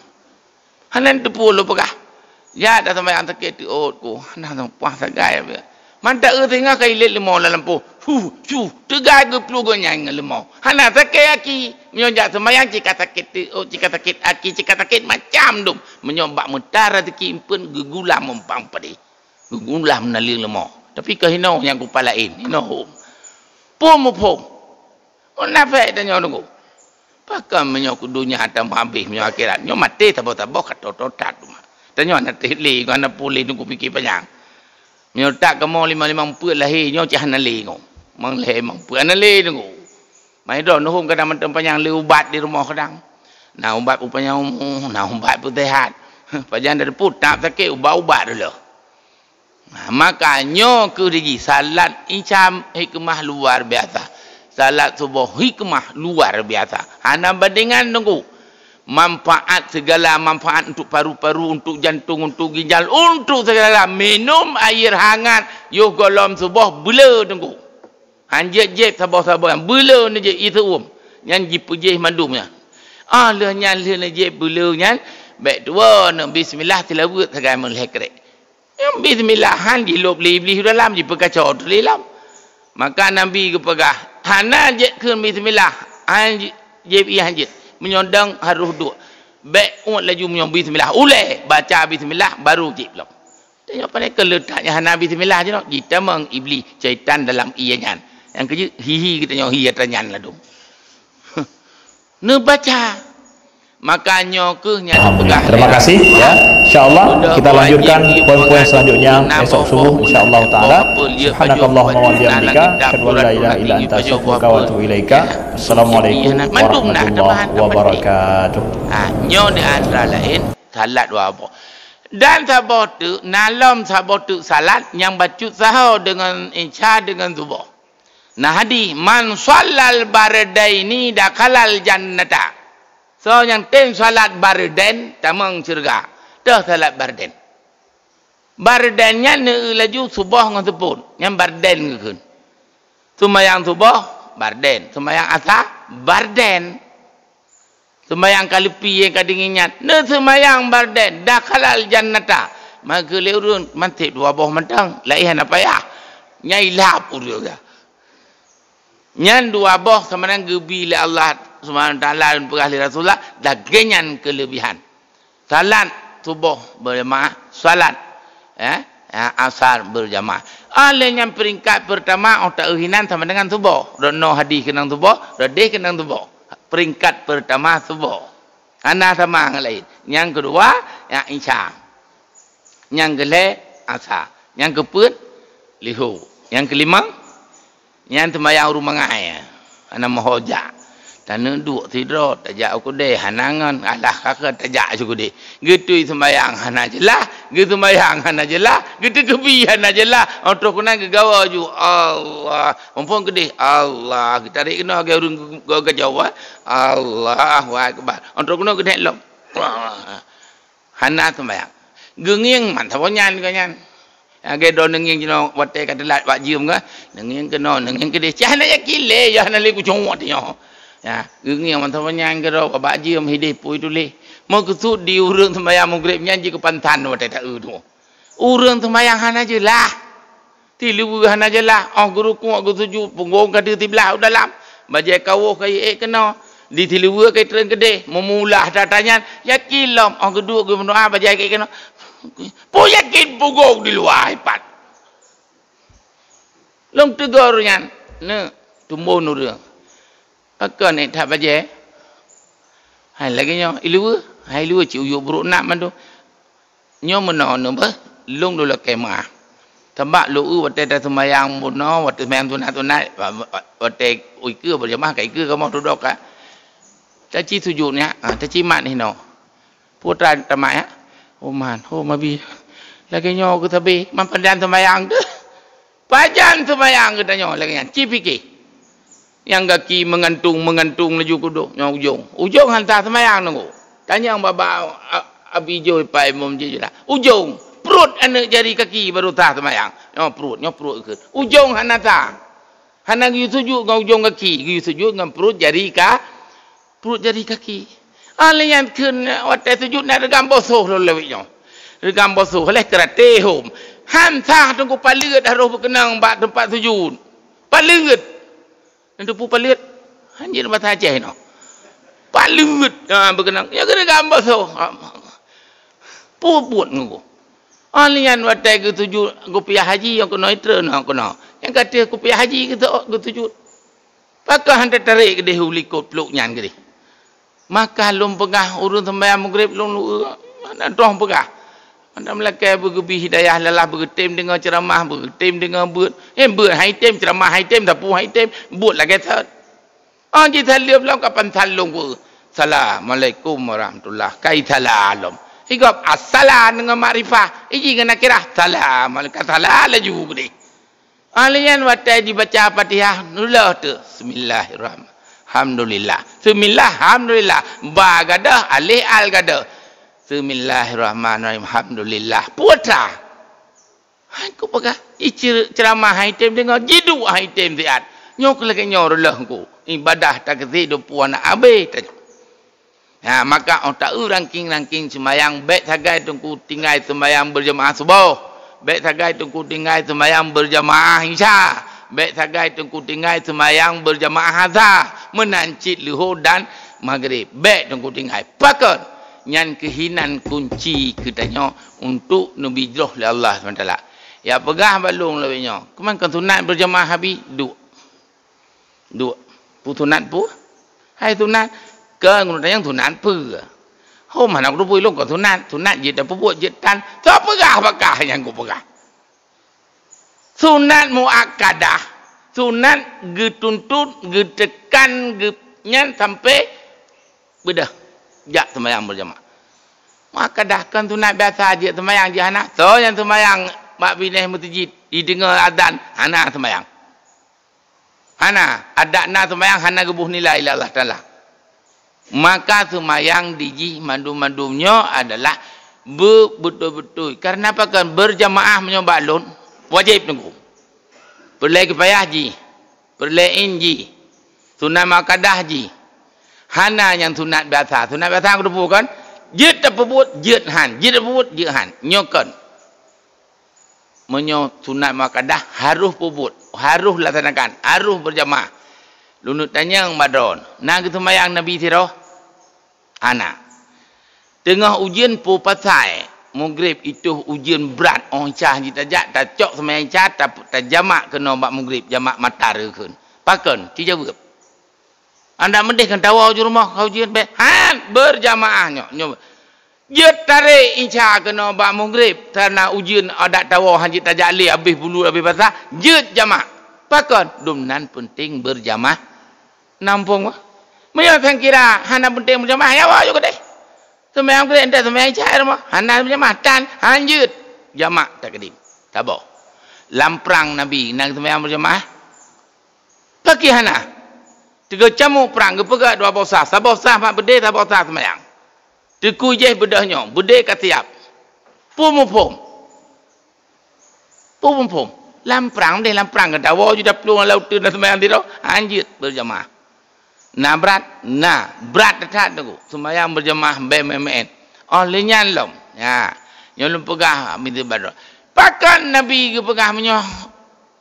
Hana teupeu lôn peugah. Ya, dah sampai sakét teuôt ku. Hana puah sagai. Mantap eu singoh ka ilét leumo lam lampôh. Hu, cu, teugai geuplueng nyan ngon leumo. Hana sakét aki. Meunyoe jak seumayang, cika sakét teuôt, cika sakét aki, cika sakét macam dum. Meunyoe bak meuta raseuki eumpeuen geugulam mumpang padé. Geugulam naleueng leumo. Tapi keu hinoe nyang kupa laén, hinoe hom. Phom muphom. Munafék tanyoe teungku. Pakon meunyoe keu donya hana meuhabéh, meunyoe akhirat, nyoe maté saboh-saboh ka tô-tô that teuma. Tanyoe hana teuh lé, hana puléh teungku pike panyang. Meunyoe that kamoe limong-limong peuet lahé, nyoe cit hana lé ngo. Mang lhée mang peuet hana lé teungku. Mai droeneuh kadang mantong panyang lé ubat di rumoh kadang. Na ubat peupanyang umu, na ubat peuseuhat. Pajan dari putak sakét ubat-ubat dulu. Nah, maka nyoe keuh diji salat Isya hikmah luar biasa. Salat suboh hikmah luar biasa. Hana bandingan teungku. Manfaat, segala manfaat untuk paru-paru, untuk jantung, untuk ginjal, untuk segala. Minum air hangat, yoh gohlom suboh beuleu teungku. Han jép-jép saboh-saboh nyan, beuleu neujép ie seu-uem. Nyan jipeujéh mandum nyan. Ah, lheueh nyan, lheueh neujép beuleu nyan, bék tuwoe neu bismillah, tilaweuet sagai meulhée krek. Nyang bismillah han jilôb lé Iblih u dalam, jipeukaco teulé lom. Maka Nabi geupeugah, "Hana jép kheun bismillah, han ji-, jép ie han jeuet. Meunyoe dong harôh duek, bék uet laju meunyoe bismillah. Ulée baca bismillah, baru jép lom." Tanyoe pane keu leutak nyang hana bismillah jinoe, jitamong Iblih, syaitan dalam ie nyan. Nyang keujeuet, hihi geutanyoe hi atra nyan ladôm. Neubaca. Maka nyoe keuh nyang neupeugah. Terima kasih, ya. Insya Allah, kita lanjutkan poin-poin selanjutnya esok subuh, insya Allah taala. Subhanakallahumma wa bihamdika, asyhadu an la ilaha illa anta, astaghfiruka wa atubu ilaika. Assalamualaikum warahmatullahi wabarakatuh. Ha, nyoe di antara laén salat dua boh. Dan saboh teuk, na lom saboh teuk salat nyang bacut saho deungon Isya deungon suboh. Na hadih, "Man shallal bardaini dakhalal jannata." Soe nyang tem salat bardain tamong syeuruga. Toh salat bardain. Bardain nyan neueu laju suboh ngon seupôt. Nyan bardain geukheun. Seumayang suboh, bardain. Seumayang asa, bardain. Seumayang ka leupie ka dingin nyan, neuseumayang bardain, dakhalal jannata. Maka lé ureuëng manteb dua boh mantong, laén hana payah. Nyan ilap ureuëng ka. Nyan dua boh seumayang geubi lé Allah Subhanahu wa Taala dan peugah lé Rasulullah, lagée nyan keuleubihan. Salat suboh berjamaah, salat, eh, asar berjamaah. Oleh nyan peringkat pertama, oh, ta hinan sama dengan suboh. Rono hadis keunong suboh, rodeh keunong suboh. Peringkat pertama suboh. Hana sama ngon lain. Nyang kedua, ya Isya. Nyang keulhée, asa. Nyang keupeuet, liho. Nyang keulima, nyan seumayang rumangai. Hana meuho jak. Taneuk duek sidroe, tajak u keudée, hana ngon. Alah, kakeuh tajak u keudée. Geutui seumayang hana jeulaih, geuseumayang hana jeulaih, geuteukeubi hana jeulaih. Óh troh keunan geugawa ju, Allah. Muphom keudeh, Allah. Geutarék keunoe lagée ureuëng geu-, geu-, gajoh, eh. Allahu Akbar. Óh troh keunoe geudeh lom. Hana seumayang. Geungieng man saboh nyan geuh nyan. Lagèe droe neungieng jinoe watèe ka teulat bak jeuem kan. Neungieng keunoe, neungieng keudeh. Cah na yakin lé, ya hana lé kucok tanyoe. Ya, geungieng mantong nyan keudroe bak jeuem hideh pui tuléh. Meukeusut di ureueng seumayang Maghrib nyan jikeupantan watèe taeu tu. Ureueng seumayang hana jeulaih. Tileue hana jeulaih, 'oh geurukuk geusujut, punggong ka deuh siblah u dalam, bajèe ka woh ka ék keunoe, di tileue ka treun keudeh, meumulah ata-ata nyan, yakin lom, 'oh geuduek geumeudoa bajèe ka ék keunoe. Peue yakin punggong di luwa ipat. Lôn teugor nyan, neuk tumbon ureueng. Pakon ék that bajèe? Hai lagèe nyoe, ileue, hai ileue cit uyuek brok nat mandum. Nyoe meunoe neuh beuh, lôn dua lakèe meuah. Sabab lôn eu watèe taseumayang bunoe, watèe seumayang sunat-sunat, wa-, wa-, watèe ikeue beujamaah ka ikeue kamoe tudok ka. Taci sujut nyan, ha, taci mat hinoe. Peue ta-, tamat nyan? Oh man, oh mabi. Lagèe nyoe keu sabé, man padan seumayang teuh. Pajan seumayang geutanyoe lagèe nyan, ci pike. Nyang gaki meungantung-meungantung laju kudôh nyoe ujông. Ujông han sah seumayang nunggu. Tanyong bak-bak a-, abi jôi pai mom jih lah. Ujông, pruet aneuk jari kaki baru sah seumayang. Nyoe pruet, nyoe pruet keuh. Ujông hana sah. Hana geuyue sujut ngon ujông gaki, geuyue sujut ngon pruet jari ka, pruet jari kaki. Ah, lé nyan kheun watèe sujut na reugam bosoh lôn lewat nyoe. Reugam bosoh leh keuraté hom. Han sah teungku paleuet harôh beukeunong bak teumpat sujut. Paleuet. Nyan teupeu paleuet. Hanjeuet basa Aceh nyoe. Paleuet, ha, beukeunong. Ya keu reugam bosoh. Peue buet ngon ku. Ah, lé nyan watèe geusujut kupiah haji nyang keunoe itreun nyang keunoe. Nyang ka teuh kupiah haji geusujut. Pakon han tatarek keudeh u likot plôk nyan keudeh. Maka lôn peugah ureueng seumayang Maghrib lôn, hana troh peugah. Mantong meulakèe beugeubri hidayah lalah beugeutem deungoe ceuramah, beugeutem deungoe beuet. Eh, beuet han item, ceuramah han item, sapeue han item, buet lagèe thon. Oh, jisaleuem lom kapan saleuem ku. Assalamualaikum warahmatullah. Kai salam lom. Igop assalam deungon makrifah. Iji ngon nakirah. Salam. Ka salam laju keudeh. Ah, lé nyan watèe jibaca Fatihah, neuloh teuh. Bismillahirrahmanirrahim. Alhamdulillah. Bismillah, alhamdulillah. Ba gadôh, alif al gadôh. Bismillahirrahmanirrahim. Alhamdulillah. Putra. Han ku peugah, ice-, ceuramah han item deungoe, jiduek han item siat. Nyoe keuh lagèe nyoe reuloh ku, ibadah takeusi dum puan abéh tanyoe. Ha, maka 'oh taeu rangking-rangking seumayang, bèk sagai teungku tinggai seumayang beurjamaah suboh, bèk sagai teungku tinggai seumayang beurjamaah isya, bèk sagai teungku tinggai seumayang beurjamaah asa, meunan cit leuhô dan maghrib. Bèk teungku tinggai. Pakon? Nyan keuh hinan kunci keu tanyoe untuk neubi jroh lé Allah Subhanahu Wa Taala. Ya peugah bak lôn lawét nyoe, keuman kon sunat beurjamaah abi? Duek. Duek. Peue sunat peue? Hai sunat. Kon ureueng tanyong sunat peue? Ho, hana kuteupeu lôn kon sunat. Sunat jeuet tapeubuet, jeuet tan. Soe peugah bak kah nyang kupeugah? Sunat muakkadah. Sunat geutuntut, geuteukan, geu-, nyan sampai beudôh jak seumayang beurjamaah. Maka dah kon sunat biasa jeuet seumayang jih hana. Soe nyang seumayang bak binéh meuseujid, jideungoe azan, hana seumayang. Hana, adak na seumayang hana geuboh nilai lé Allah Taala. Maka seumayang dijih mandum-mandum nyoe adalah beu-, beutôi-beutôi. Karena pakon? Beurjamaah meunyoe bak lôn, wajéb teungku. Peureulèe kifayah jih, peureulèe ain jih, sunat muakkadah jih. Hana nyang sunat biasa. Sunat biasa kuteupeu kon? Jeuet tapeubuet, jeuet han. Jeuet tapeubuet, jeuet han. Nyoe kon. Meunyoe sunat muakkadah harôh peubuet, harôh laksanakan, harôh beurjamaah. Lôn neuk tanyong bak droe, na geuseumayang Nabi sidroe? Hana. Teungoh ujeuen peue pasai, Maghrib itôh ujeuen brat, 'oh isya jih tajak, tacok seumayang isya, ta-, tajamak keunoe bak Maghrib, jamak mata reukheun. Pakon? Ci jaweueb. Andak meudeh kan tawoe u rumoh ka ujeuen bèk? Han, beurjamaah nyoe. Nyoe. Jeuet tarek isya keunoe bak Maghrib, karena ujeuen adak tawoe han jeuet tajak lé, abéh bulut, abéh basah, jeuet jamak. Pakon? Dum nan peunteng beurjamaah. Nampông bah. Meunyoe sang kira hana peunteng beurjamaah, ya woe ju keudeh. Seumayang Maghrib, entah seumayang isya rumoh, hana beurjamaah, tan, han jeuet. Jamak takdim. Saboh. Lam prang Nabi, na seumayang beurjamaah? Pakri hana. Teugeucamuk prang, geupeugah dua boh saf. Saboh saf bak beudé, saboh saf seumayang. Teukui jéh beudôh nyoe, beudé ka siab. Peue muphom? Phom-phom. Lam prang deh, lam prang geudawa ju taplueng lam uteuen dan seumayang sidroe, hanjeuet beujamaah. Na brat? Na. Brat that-that teungku. Seumayang beujamaah bèe meu'én-meu'én. Óh lheueh nyan lom. Ya. Nyoe lôn peugah, binti Badr. Pakon Nabi geupeugah meunyoe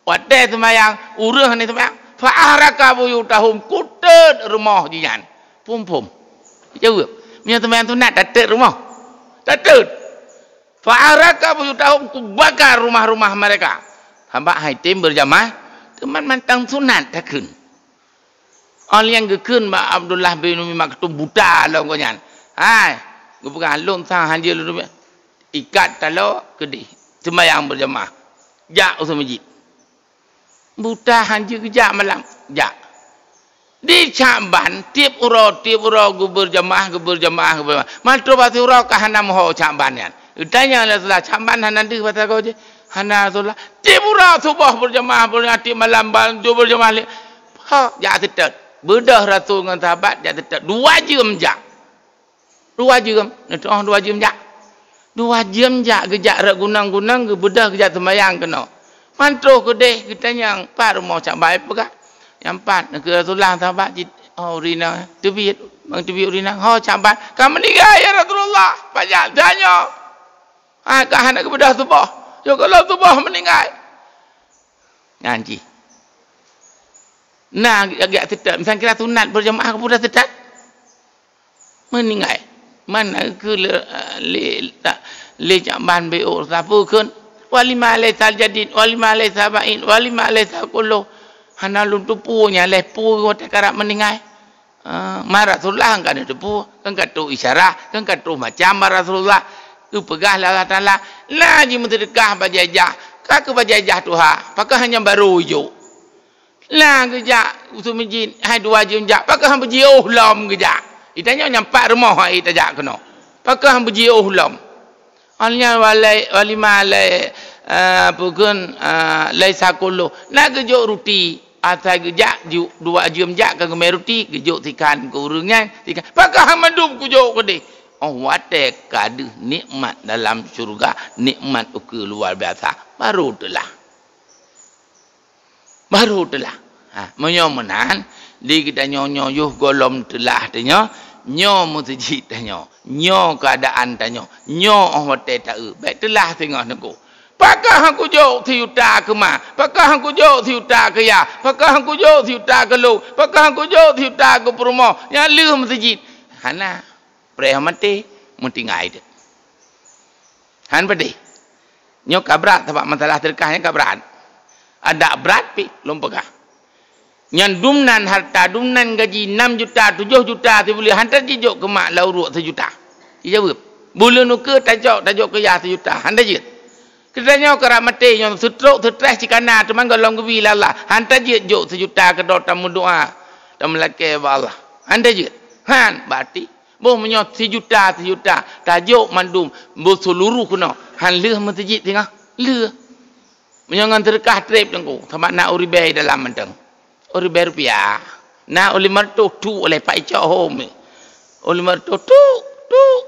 watèe seumayang, ureueng hana seumayang? "Fa ahraqu buyutahum," kuteut rumoh jih nyan. Phom-phom. Jaweueb. Meunyoe seumayang sunat, tateut rumoh. Tateut. "Fa ahraqu buyutahum," kubakar rumah-rumah mereka. Sabab han item beujamaah, teuma mantong sunat takheun. Óh lheueh nyan geukheun bak Abdullah bin Ummi Maktum buta lom gobnyan. Hai, geupeugah, "Lôn sang hanjeuet lôn ikat taloe keudeh seumayang beujamaah. Jak u masjid." Buta hanjeuet geujak malam, jak. Di Syakban, tiep uroe, tiep uroe geubeujamaah, geubeujamaah, geubeujamaah. Mantong bak siuroe ka hana meuho Syakban nyan. Geutanyong lé Rasulullah, "Syakban hana deuh bak sagoe jih?" "Hana, Rasulullah." Tiep uroe suboh beujamaah, beujamaah, tiep malam ban, beujamaah lé. Ho, jak seutôt. Beudôh Rasul ngon sahabat jak seutôt. Dua jeuem jak. Dua jeuem, neutu'oh dua jeuem jak. Dua jeuem jak, geujak rot gunong-gunong, geubeudôh geujak seumayang keunoe. Mantong keudeh geutanyong, "Pat rumoh Syakban?" Peugah, "Nyang pat, neukheun Rasulullah sahabat cit, oh, ureueng inong, teubiet, bang teubiet ureueng inong, ho Syakban, ka meuninggai, ya Rasulullah, pajak tanyoe. Ah, ka hana geubeudôh suboh, yoh gohlom suboh meuninggai." Nyan jih. Na geujak seutôt, miseue kira sunat beujamaah ka peue seutôt? Meuninggai. Mana keu le, le, ta-, le Syakban beuôk sapeue kheun? Walima laisa jadid, walima laisa ba'id, walima laisa kullu. Hana lôn teupeue nyan lé peue watèe karab meuninggai. Ah, ma Rasulullah kan ka neuteupeue, kan ka trôh isyarah, kan ka trôh macam ma Rasulullah. Geupeugah lé Allah Taala, "Na jimeuseudekah bajèe jak, ka keu bajèe jak tuha, pakon hana barô ijok." Na geujak u masjid, hai dua jeuem jak, pakon han beujiôh lom geujak. Geutanyoe nyang pat rumoh hai tajak keunoe. Pakon han beujiôh lom. Awalnya walai, walima lai, eh, peue kheun, eh, laisa kullu. Na geujok ruti, asai geujak ju-, dua jeuem jak ka geumè ruti, geujok sikhan keu ureueng nyan, sikhan. Pakon han mandum kujok keudeh. Oh, watèe ka deuh nikmat dalam syeuruga, nikmat ukeue luar biasa. Barô teulah. Barô teulah. Ha, meunyoe meunan, di geutanyoe nyoe yoh gohlom teulah tanyoe, nyoe meuseujid tanyoe, nyoe keuadaan tanyoe, nyoe 'oh watèe taeu, bèk teulah singoh teungku. Pakon han kujok sijuta keu ma, pakon han kujok sijuta keu yah, pakon han kujok sijuta keu lôn, pakon han kujok sijuta keu peurumoh, nyang lheueh meuseujid. Hana. Preh maté, meutinggai teuk. Han padeh. Nyoe ka brat, sabab masalah seudeukah nyan ka brat. Adak brat pih lôn peugah. Nyan dumnan harta, dumnan gaji nam juta, tujoh juta sibuleuen, han tajok keu mak lam uruek sijuta. Jijaweueb. Buleuen ukeue tajok, tajok keu yah sijuta, han tajeuet. Geutanyoe karab maté nyoe seutrok, seutreh cit kana, teuma gohlom geubi lé Allah. Han tajeuet jok sijuta keudroe tameudoa, tameulakèe bak Allah. Han tajeuet. Han, berarti Boh meunyoe sijuta, sijuta, tajok mandum beuseuluruh keunoe, han lheueh meuseujid singoh? Lheueh. Meunyoe ngon seudeukah trép teungku, sabab na uribèe dalam mantong. Uribèe rupiah. Na u limong reutôh tuk lé, pat icok hom. U limong reutôh tuk, tuk.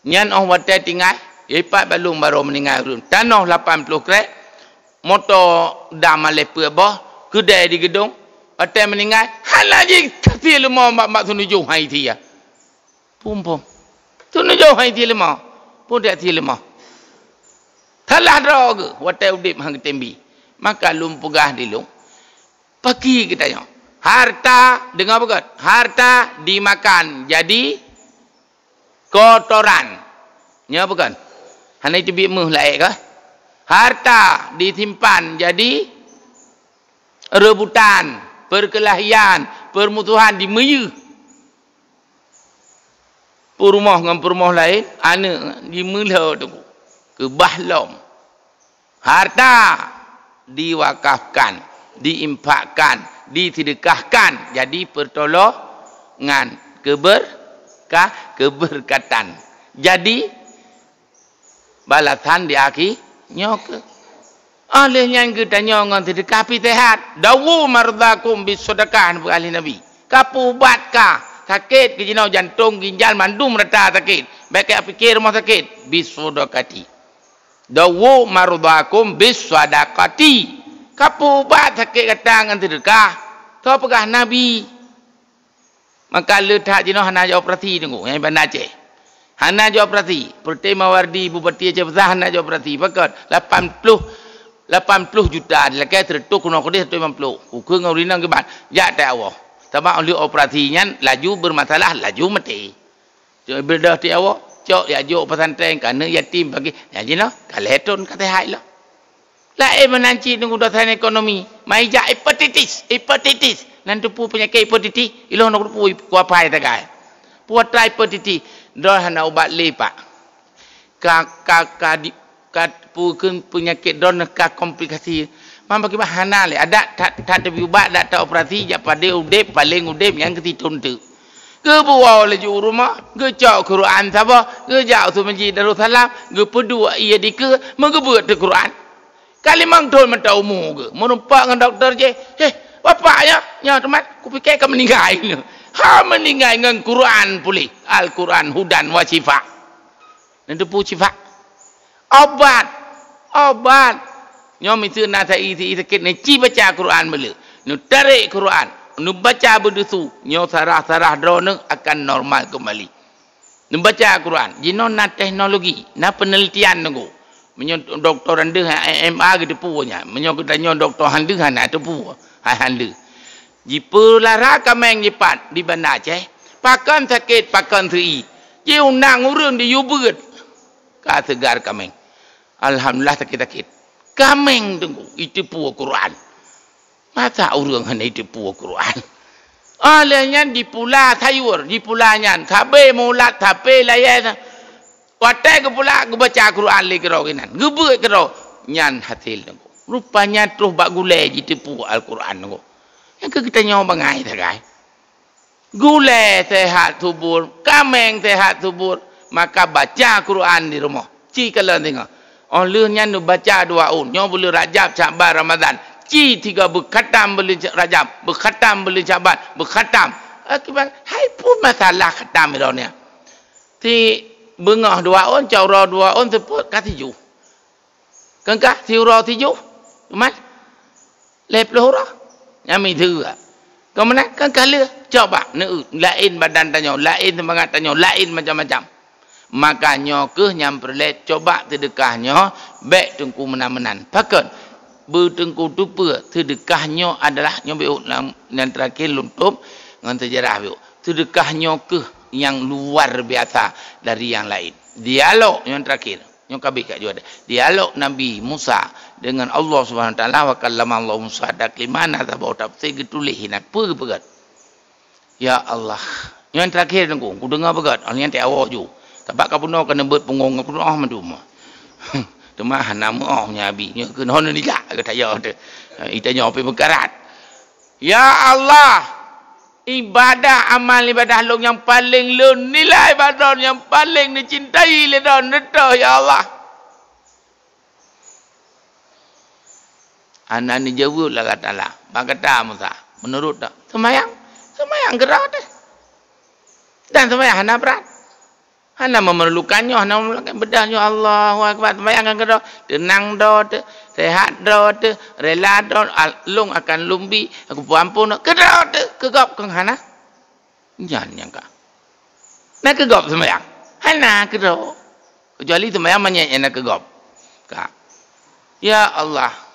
Nyan 'oh watèe tinggai, ipat bak lôn barô meuninggai ureueng. Tanoh lapan ploh krek, moto dam malèe peuet boh, keudè di geudong, watèe meuninggai, hana jih sie leumô bak, bak seunujoh hai sie. Pum-pum. Seunujoh hai sie leumô. Pun dak sie leumô. Salah droe geuh, watèe udép han geutem bi. Maka lôn peugah di lôn, pakri geutanyoe. Harta, deungö beugöt, harta dimakan jadi kotoran. Nyoe bukon? Hana iteubiet méuh laék kah? Harta disimpan jadi rebutan, perkelahian, permusuhan, dimeuyeuh. Peurumoh ngon peurumoh laén, aneuk jimeulhö teungku. Keubah lom. Harta diwakafkan, diinfakkan, disedekahkan jadi pertolongan, keberkah, keberkatan. Jadi balasan di akhi nyoe keuh. Óh lheueh nyan geutanyoe ngon sedekah pih sehat. Dawu mardhakum bisedekah, neupeugah lé Nabi. Kapeuubat kah sakét keu jinoe jantong, ginjal, mandum rata sakét. Bèk kah pike rumoh sakét. Bisedekati. Dawu mardhakum bis shadaqati. Ka peuubat sakét gata ngon seudeukah. Ka peugah Nabi. Maka le that jinoe hana jioperasi teungku, nyang Banda Aceh. Hana jioperasi. Peureté Mawardi, Bupati Aceh Besar hana jioperasi. Pakon? Lapan ploh, lapan ploh juta dilakée seureutôh keunoe keudeh seureutôh limong ploh. Ukeue ngon ureueng inong kiban. Jak tai awai. Sabab oleh operasi nyan laju bermasalah, laju maté. Cok ibadah ti awak, cok jak jok pesantren, ka aneuk yatim bagi, nyang jinoe ka lhèe thon ka seuhat lom. Laén meunan cit nunggu dosen ekonomi, mai jak hepatitis, hepatitis. Nan teupeue peunyakét hepatitis, ilôn nyoe teupeue kuapai tagai. Putra hepatitis, droe hana ubat lé, Pak. Ka, ka, ka di, ka peue kheun peunyakét droeneuh ka komplikasi. Man pakriban hana lé. Adak that, that teubiet ubat, that taoperasi, jak padé udép, paleng udép nyang keusithon teuk. Geubuwoe laju u rumoh, geucok Quran saboh, geujak u masjid Darussalam, geupeuduek ié dikeue, meugeubeuet teuk Quran. Ka limong thon mantong umu geuh, meureumpok ngon dokto jih, "Heh, bapak nyoe, nyoe teuma, kupike ka meuninggai nyoe." Ha meuninggai ngon Quran puléh, Al-Quran hudan wa syifa. Neuteupeue syifa. Obat. Obat. Nyoe miseue na sa-i, si-i sakét, neuci baca Quran meuleuh. Neutarek Quran. Neubaca beudeusu. Nyoe sarah-sarah droeneuh akan normal keumbali. Neubaca Quran. Jinoe na teknologi, na peunelitian teungku. Meunyoe dokto han deuh M A geuteupeue nyan. Meunyoe geutanyoe dokto han deuh hana teupeue. Hai han deuh. Jipeulara kaméng jipat di Banda Aceh. Pakon sakét, pakon seu-i. Jiundang ureueng diyue beuet. Ka seugar kaméng. Alhamdulillah sakét-sakét. Kaméng teungku, iteupeue Quran. Masa ureueng hana iteupeue Quran? Óh lheueh nyan jipula sayur, jipula nyan. Sabé meuulat, sabé layèe. Watèe geupula, geubaca Quran lé keudroe keunan. Geubeuet keudroe. Nyan hasé teungku. Rupanya troh bak gulèe jiteupeue Al-Quran teungku. Nyang keu geutanyoe bangai sagai. Gulèe sehat subur, kaméng sehat subur, maka baca Quran di rumoh. Ci kalon singoh. Óh lheueh nyan neubaca dua ôn, nyoe buleuen Rajab, Syakban, Ramadan. Ci tiga beukhatam buleuen Rajab, beukhatam buleuen Syakban, beukhatam. Akibat hai pun masalah khatam droeneuh. Si beungoh dua ôn, cok uroe dua ôn, seupôt ka sijuh. Keungkah siuroe sijuh, teuma lhèe ploh uroe. Nyan miseue. Keu meunan keungkah lheueh, coba neueu, laén badan tanyoe, laén seumangat tanyoe, laén macam-macam. Maka nyoe kheueh nyang peureulèe coba seudeukah nyoe bèk teungku meunan-meunan. Pakon? Beuteungku teupeue seudeukah nyoe adalah nyoe beuh nyang terakhir lôn tôb ngon seujarah beuh. Seudeukah nyoe kheueh nyang luar biasa dari nyang laén. Dialog nyang terakhir. Nyoe ka abéh ka jeuet. Dialog Nabi Musa dengan Allah Subhanahu Wa Taala, "Wa kallama Allah Musa taklima", na saboh tafsir geutuléh inan peue geupeugah. Ya Allah. Nyoe terakhir teungku, kudeungoe beugét, oh nyan teuawak ju. Sabab ka bunoe ka neubeuet punggong ka bunoe mandum. Teuma hana meuoh nyan abi, nyoe keunoe nijak geutayue teuh. Ita nyoe pih meukarat. Ya Allah, ibadah, amal ibadah lôn nyang paleng lôn nilai bak droen, nyang paleng neucintai lé droen, reutôh, ya Allah. Hana neujaweueb lé Allah Taala. Bak gata Musa, meunurot dak? Seumayang. Seumayang keudroe teuh. Dan seumayang hana brat. Hana memerlukan nyoe, hana memerlukan beudôh nyoe, Allahu Akbar. Seumayang ngon keudroe, teunang droe teuh, sehat droe teuh, rela droe, al-, lôn akan lôn bi, aku peuampôn droe, keudroe teuh, keu gob kong hana. Nyan nyang ka. Na keu gob seumayang? Hana keudroe. Keucuali seumayang manyét nyang na keu gob. Ka. Ya Allah.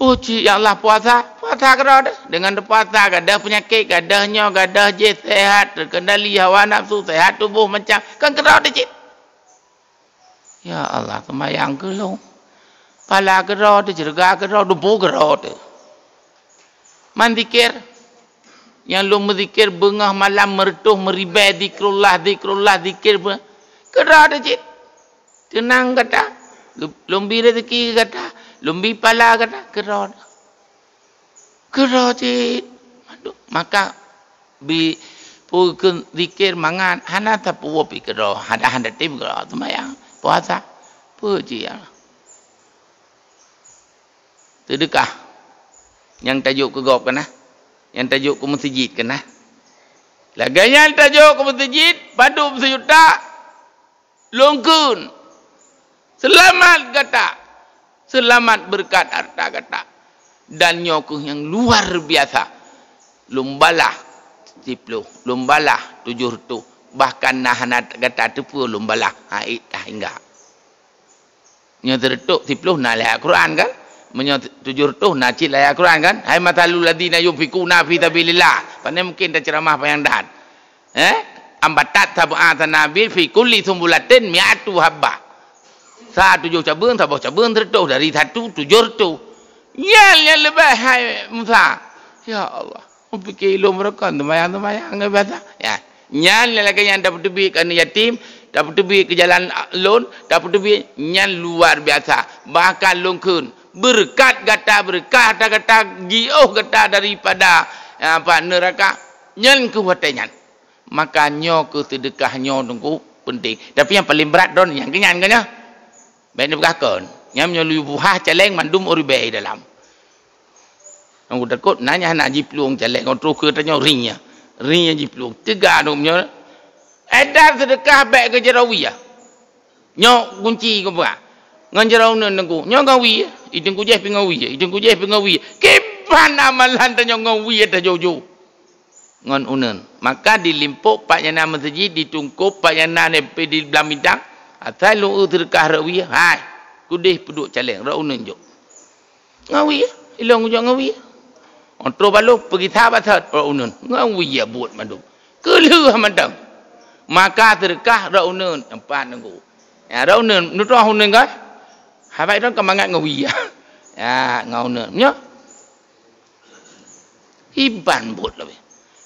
Puji ya Allah, puasa, puasa keudroe teuh. Dengan puasa gadôh peunyakét, gadôh nyoe, gadôh jéh, sehat, terkendali hawa nafsu, sehat tuboh macam, kan keudroe teuh cit. Ya Allah, seumayang keu lôn. Pala keudroe teuh, syeuruga keudroe, tuboh keudroe teuh. Man zikir, nyang lôn meuzikir beungoh malam meureutôh meuribèe zikrullah, zikrullah, zikir be-, keudroe teuh cit. Teunang gata, lôn bi rezeki gata, lôn bi pala gata, keudroe. Keudroe cit. Maka bi peue kheun zikir mangat, hana tapuwoe pih keudroe, hana, hana tem keudroe seumayang, puasa. Peue cit ya? Seudeukah. Nyang tajok keu gob keunah. Nyang tajok keu meuseujid keunah. Lagèe nyan tajok keu meuseujid, padub seujuta. Lôn kheun, Seulamat gata. Seulamat beureukat hareuta gata. Dan nyoe kheueh nyang luar biasa. Lôn balah siploh, lôn balah tujoh reutôh, bahkan na hana gata teupeue lôn balah, ha, ék tahingga. Nyoe seureutôh siploh na lam ayat Quran kan? Meunyoe tujoh reutôh na cit lam ayat Quran kan? "Hai mathalul ladzina yunfiquna fi sabilillah." Pane mungken taceuramah panyang that. Eh? "Ambatat sab'a sanabil fi kulli sumbulatin mi'atu habbah." Sa tujoh cabeueng, saboh cabeueng seureutôh, dari satu tujoh reutôh. Nyan nyang leubeh hai Musa. Ya Allah. Meupiké ilôn meurokon teumayang-teumayang ngon ibadah. Ya. Nyan lagée nyan tapeuteubiet keu aneuk yatim, tapeuteubiet keu jalan lôn, tapeuteubiet nyan luar biasa. Bahkan lôn kheun, beureukat gata, beureukat gata, jiôh gata daripada, apa, neuraka. Nyan kheueh watée nyan. Maka nyoe kheueh seudeukah nyoe teungku peunteng. Tapi nyang paleng brat droe nyang keu nyan, kan nyoe? Bék neupeugah kon. Nyang meunyoe lôn buhah caleng mandum ureuëng bée dalam. Nyang kutakot na nyang hana jiplueng caleng, ngon troh keu tanyoe ring nyan. Ring nyan jiplueng. Teuga dong nyoe. Edan seudeukah bék keu jaroe wie. Nyoe kunci geupeugah. Ngon jaroe uneun teungku. Nyoe ngon wie. I teungku jéh pi ngon wie. I teungku jéh pi ngon wie. Kiban amalan tanyoe ngon wie tajoh-joh. Ngon uneun. Maka dilimpok pat nyang na meuseujid, ditungkôb pat nyang na neupé di blang bintang, asai lôn eu seudeukah rot wie, hai, keudeh peuduek caleng, rot uneun jok. Ngon wie, ilôn kujok ngon wie. Óh troh balôh, peugisa basot, rot uneun. Ngon wie buet mandum. Keulheueh mantong. Maka seudeukah rot uneun, empat nunggu. Ya, rot uneun, neutroh uneun kan? Habai droe ka mangat ngon wie. Ya, ngon uneun. Nyoe. Iban buet leubeh.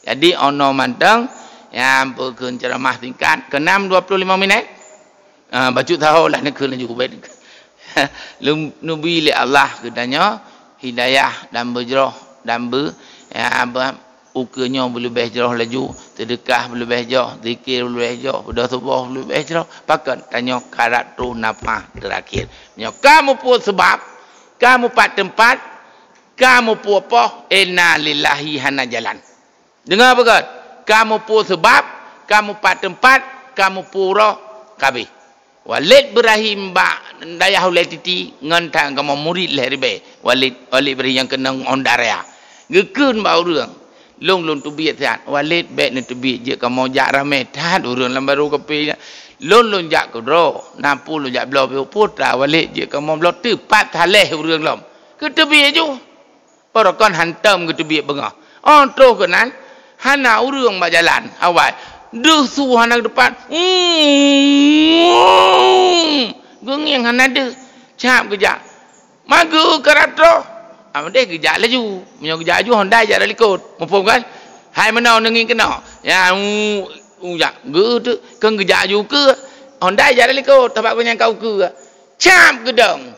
Jadi, ono mantong, nyang peukheun ceuramah singkat, keunan dua puluh lima minit. Ah, bacut saho lah neukheun laju, baik. Lum-, neubi lé Allah geutanyoe hidayah dan beujroh dan beu, ya, ba-, ukeue nyoe beuleubeh jroh laju, seudeukah beuleubeh jroh, zikir beuleubeh jroh, beudôh suboh beuleubeh jroh. Pakon tanyoe karab troh nafah teurakhir. Meunyoe ka mupeue seubab, ka mupat teumpat, ka mupeue poh, inna lillahi hana jalan. Deungoe beugét, ka mupeue seubab, ka mupat teumpat, ka mupeue uroe, ka abéh. Walid Ibrahim bak dayah Ulée Titi ngon tan kamoe murit lhée ribée. Walid, Walid Ibrahim nyang keunong Honda Raya. Geukheun bak ureuëng, "Lôn, lôn teubiet siat." "Walid, bék neuteubiet, jeuet kamoe jak ramé that ureuëng lam barô kaphé nyan. Lôn, lôn jak keudroe, na peue lôn jak bloe pih." "Putra Walid, jeuet kamoe bloe teupat saléh ureuëng lom." Geuteubiet ju. Barokon hantom geuteubiet beungoh. Óh troh keunan, hana ureuëng bak jalan awai. Deuh su hana geutupat. Geungieng hana deuh. Cap geujak. Mageu karab troh. Amdeh geujak laju. Meunyoe geujak laju, Honda jak dalikot. Muphom kan? Hai meunoe neungieng keunoe. Ya, u, u jak. Geu tu, keu geujak laju keue. Honda jak dalikot. Tabak geunyang kau keue. Cap geudong.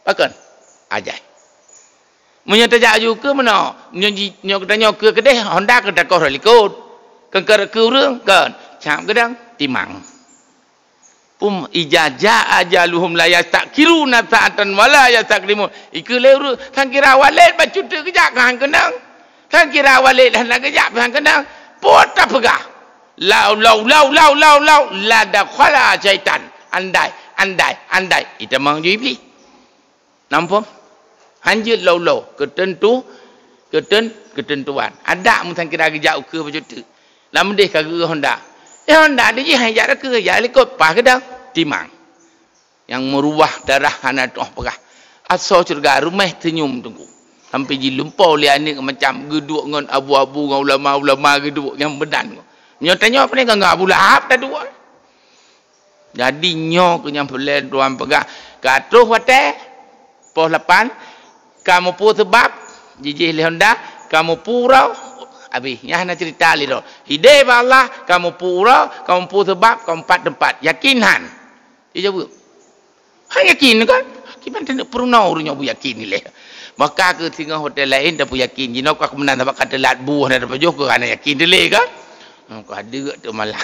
Pakon? Ajai. Meunyoe tajak aju keue meunoe, nyoe ji-, nyoe geutanyoe keue keudeh, Honda keu takoh rot likot. Keu, keu, keu ureuëng, kon. Cap geudong, timang. Pum iza jaa ajaluhum la yasta'khiruna sa'atan wa la yastaqdimun. Ikeue lé ureuëng, tan kira Walid bacut teuk geujak keu han keunong. Tan kira Walid hana geujak pih han keunong. Peue tapeugah? Lau, lau, lau, lau, lau, lau, la dakhala syaitan. Andai, andai, andai. Itamong ju Iblis. Nampak? Hanjeuet lau-lau. Keuteuntu, keuten-, keuteuntuan. Adak meusan kira geujak ukeue bacut teuk. Lam deh ka geu Honda. Eh, Honda di jih hai jak ukeue, jak likot, paih keudang. Timang. Nyang meuruwah darah hana tu'oh peugah. Asoe syeuruga ruméh seunyum teungku. Sampai jilumpoe lé aneuk macam geuduek ngon abu-abu ngon ulama-ulama geuduek nyang meudan. Nyoe tanyoe paléng ngon Abu Lahab taduek. Jadi nyoe keuh nyang peureulée tuan peugah. Ka troh watée, poh lapan, ka mupeue seubab, jijih lé Honda, ka mupeue uroe, abéh. Nyan hana cerita lé droe. Hideh bak Allah, ka mupeue uroe, ka mupeue seubab, ka mupat teumpat. Yakin han? Jijaweueb. Han yakin kan? Kiban teuneuk peurunoe ureuëng nyang beuyakin ilée. Maka keu singoh hotel laén tapeuyakin. Jinoe ka meunan sabab ka teulat buh na tapajoh keu hana yakin dilée kan? Hmm, ka deuk tu malah.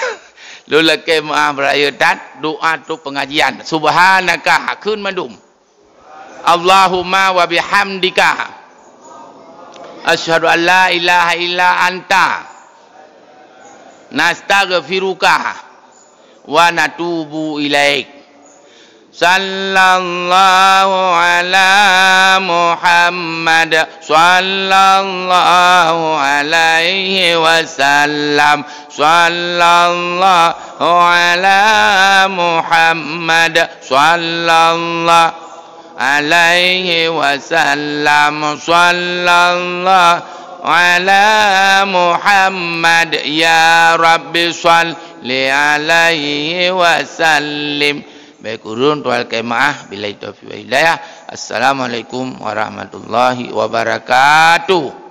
Lôn lakée meuah beuraya that, doa trok pengajian. Subhanaka, kheun mandum. Allahumma wa bihamdika. Asyhadu an la ilaha illa anta. Nastaghfiruka wa natubu ilaik. Sallallahu ala Muhammad, sallallahu alaihi wasallam, sallallahu ala Muhammad, sallallahu alaihi wasallam, sallallahu ala Muhammad, ya Rabbi salli alaihi wasallim. Baik, ureueng tuan keumaah, billahi taufiq wal hidayah. Assalamualaikum warahmatullahi wabarakatuh.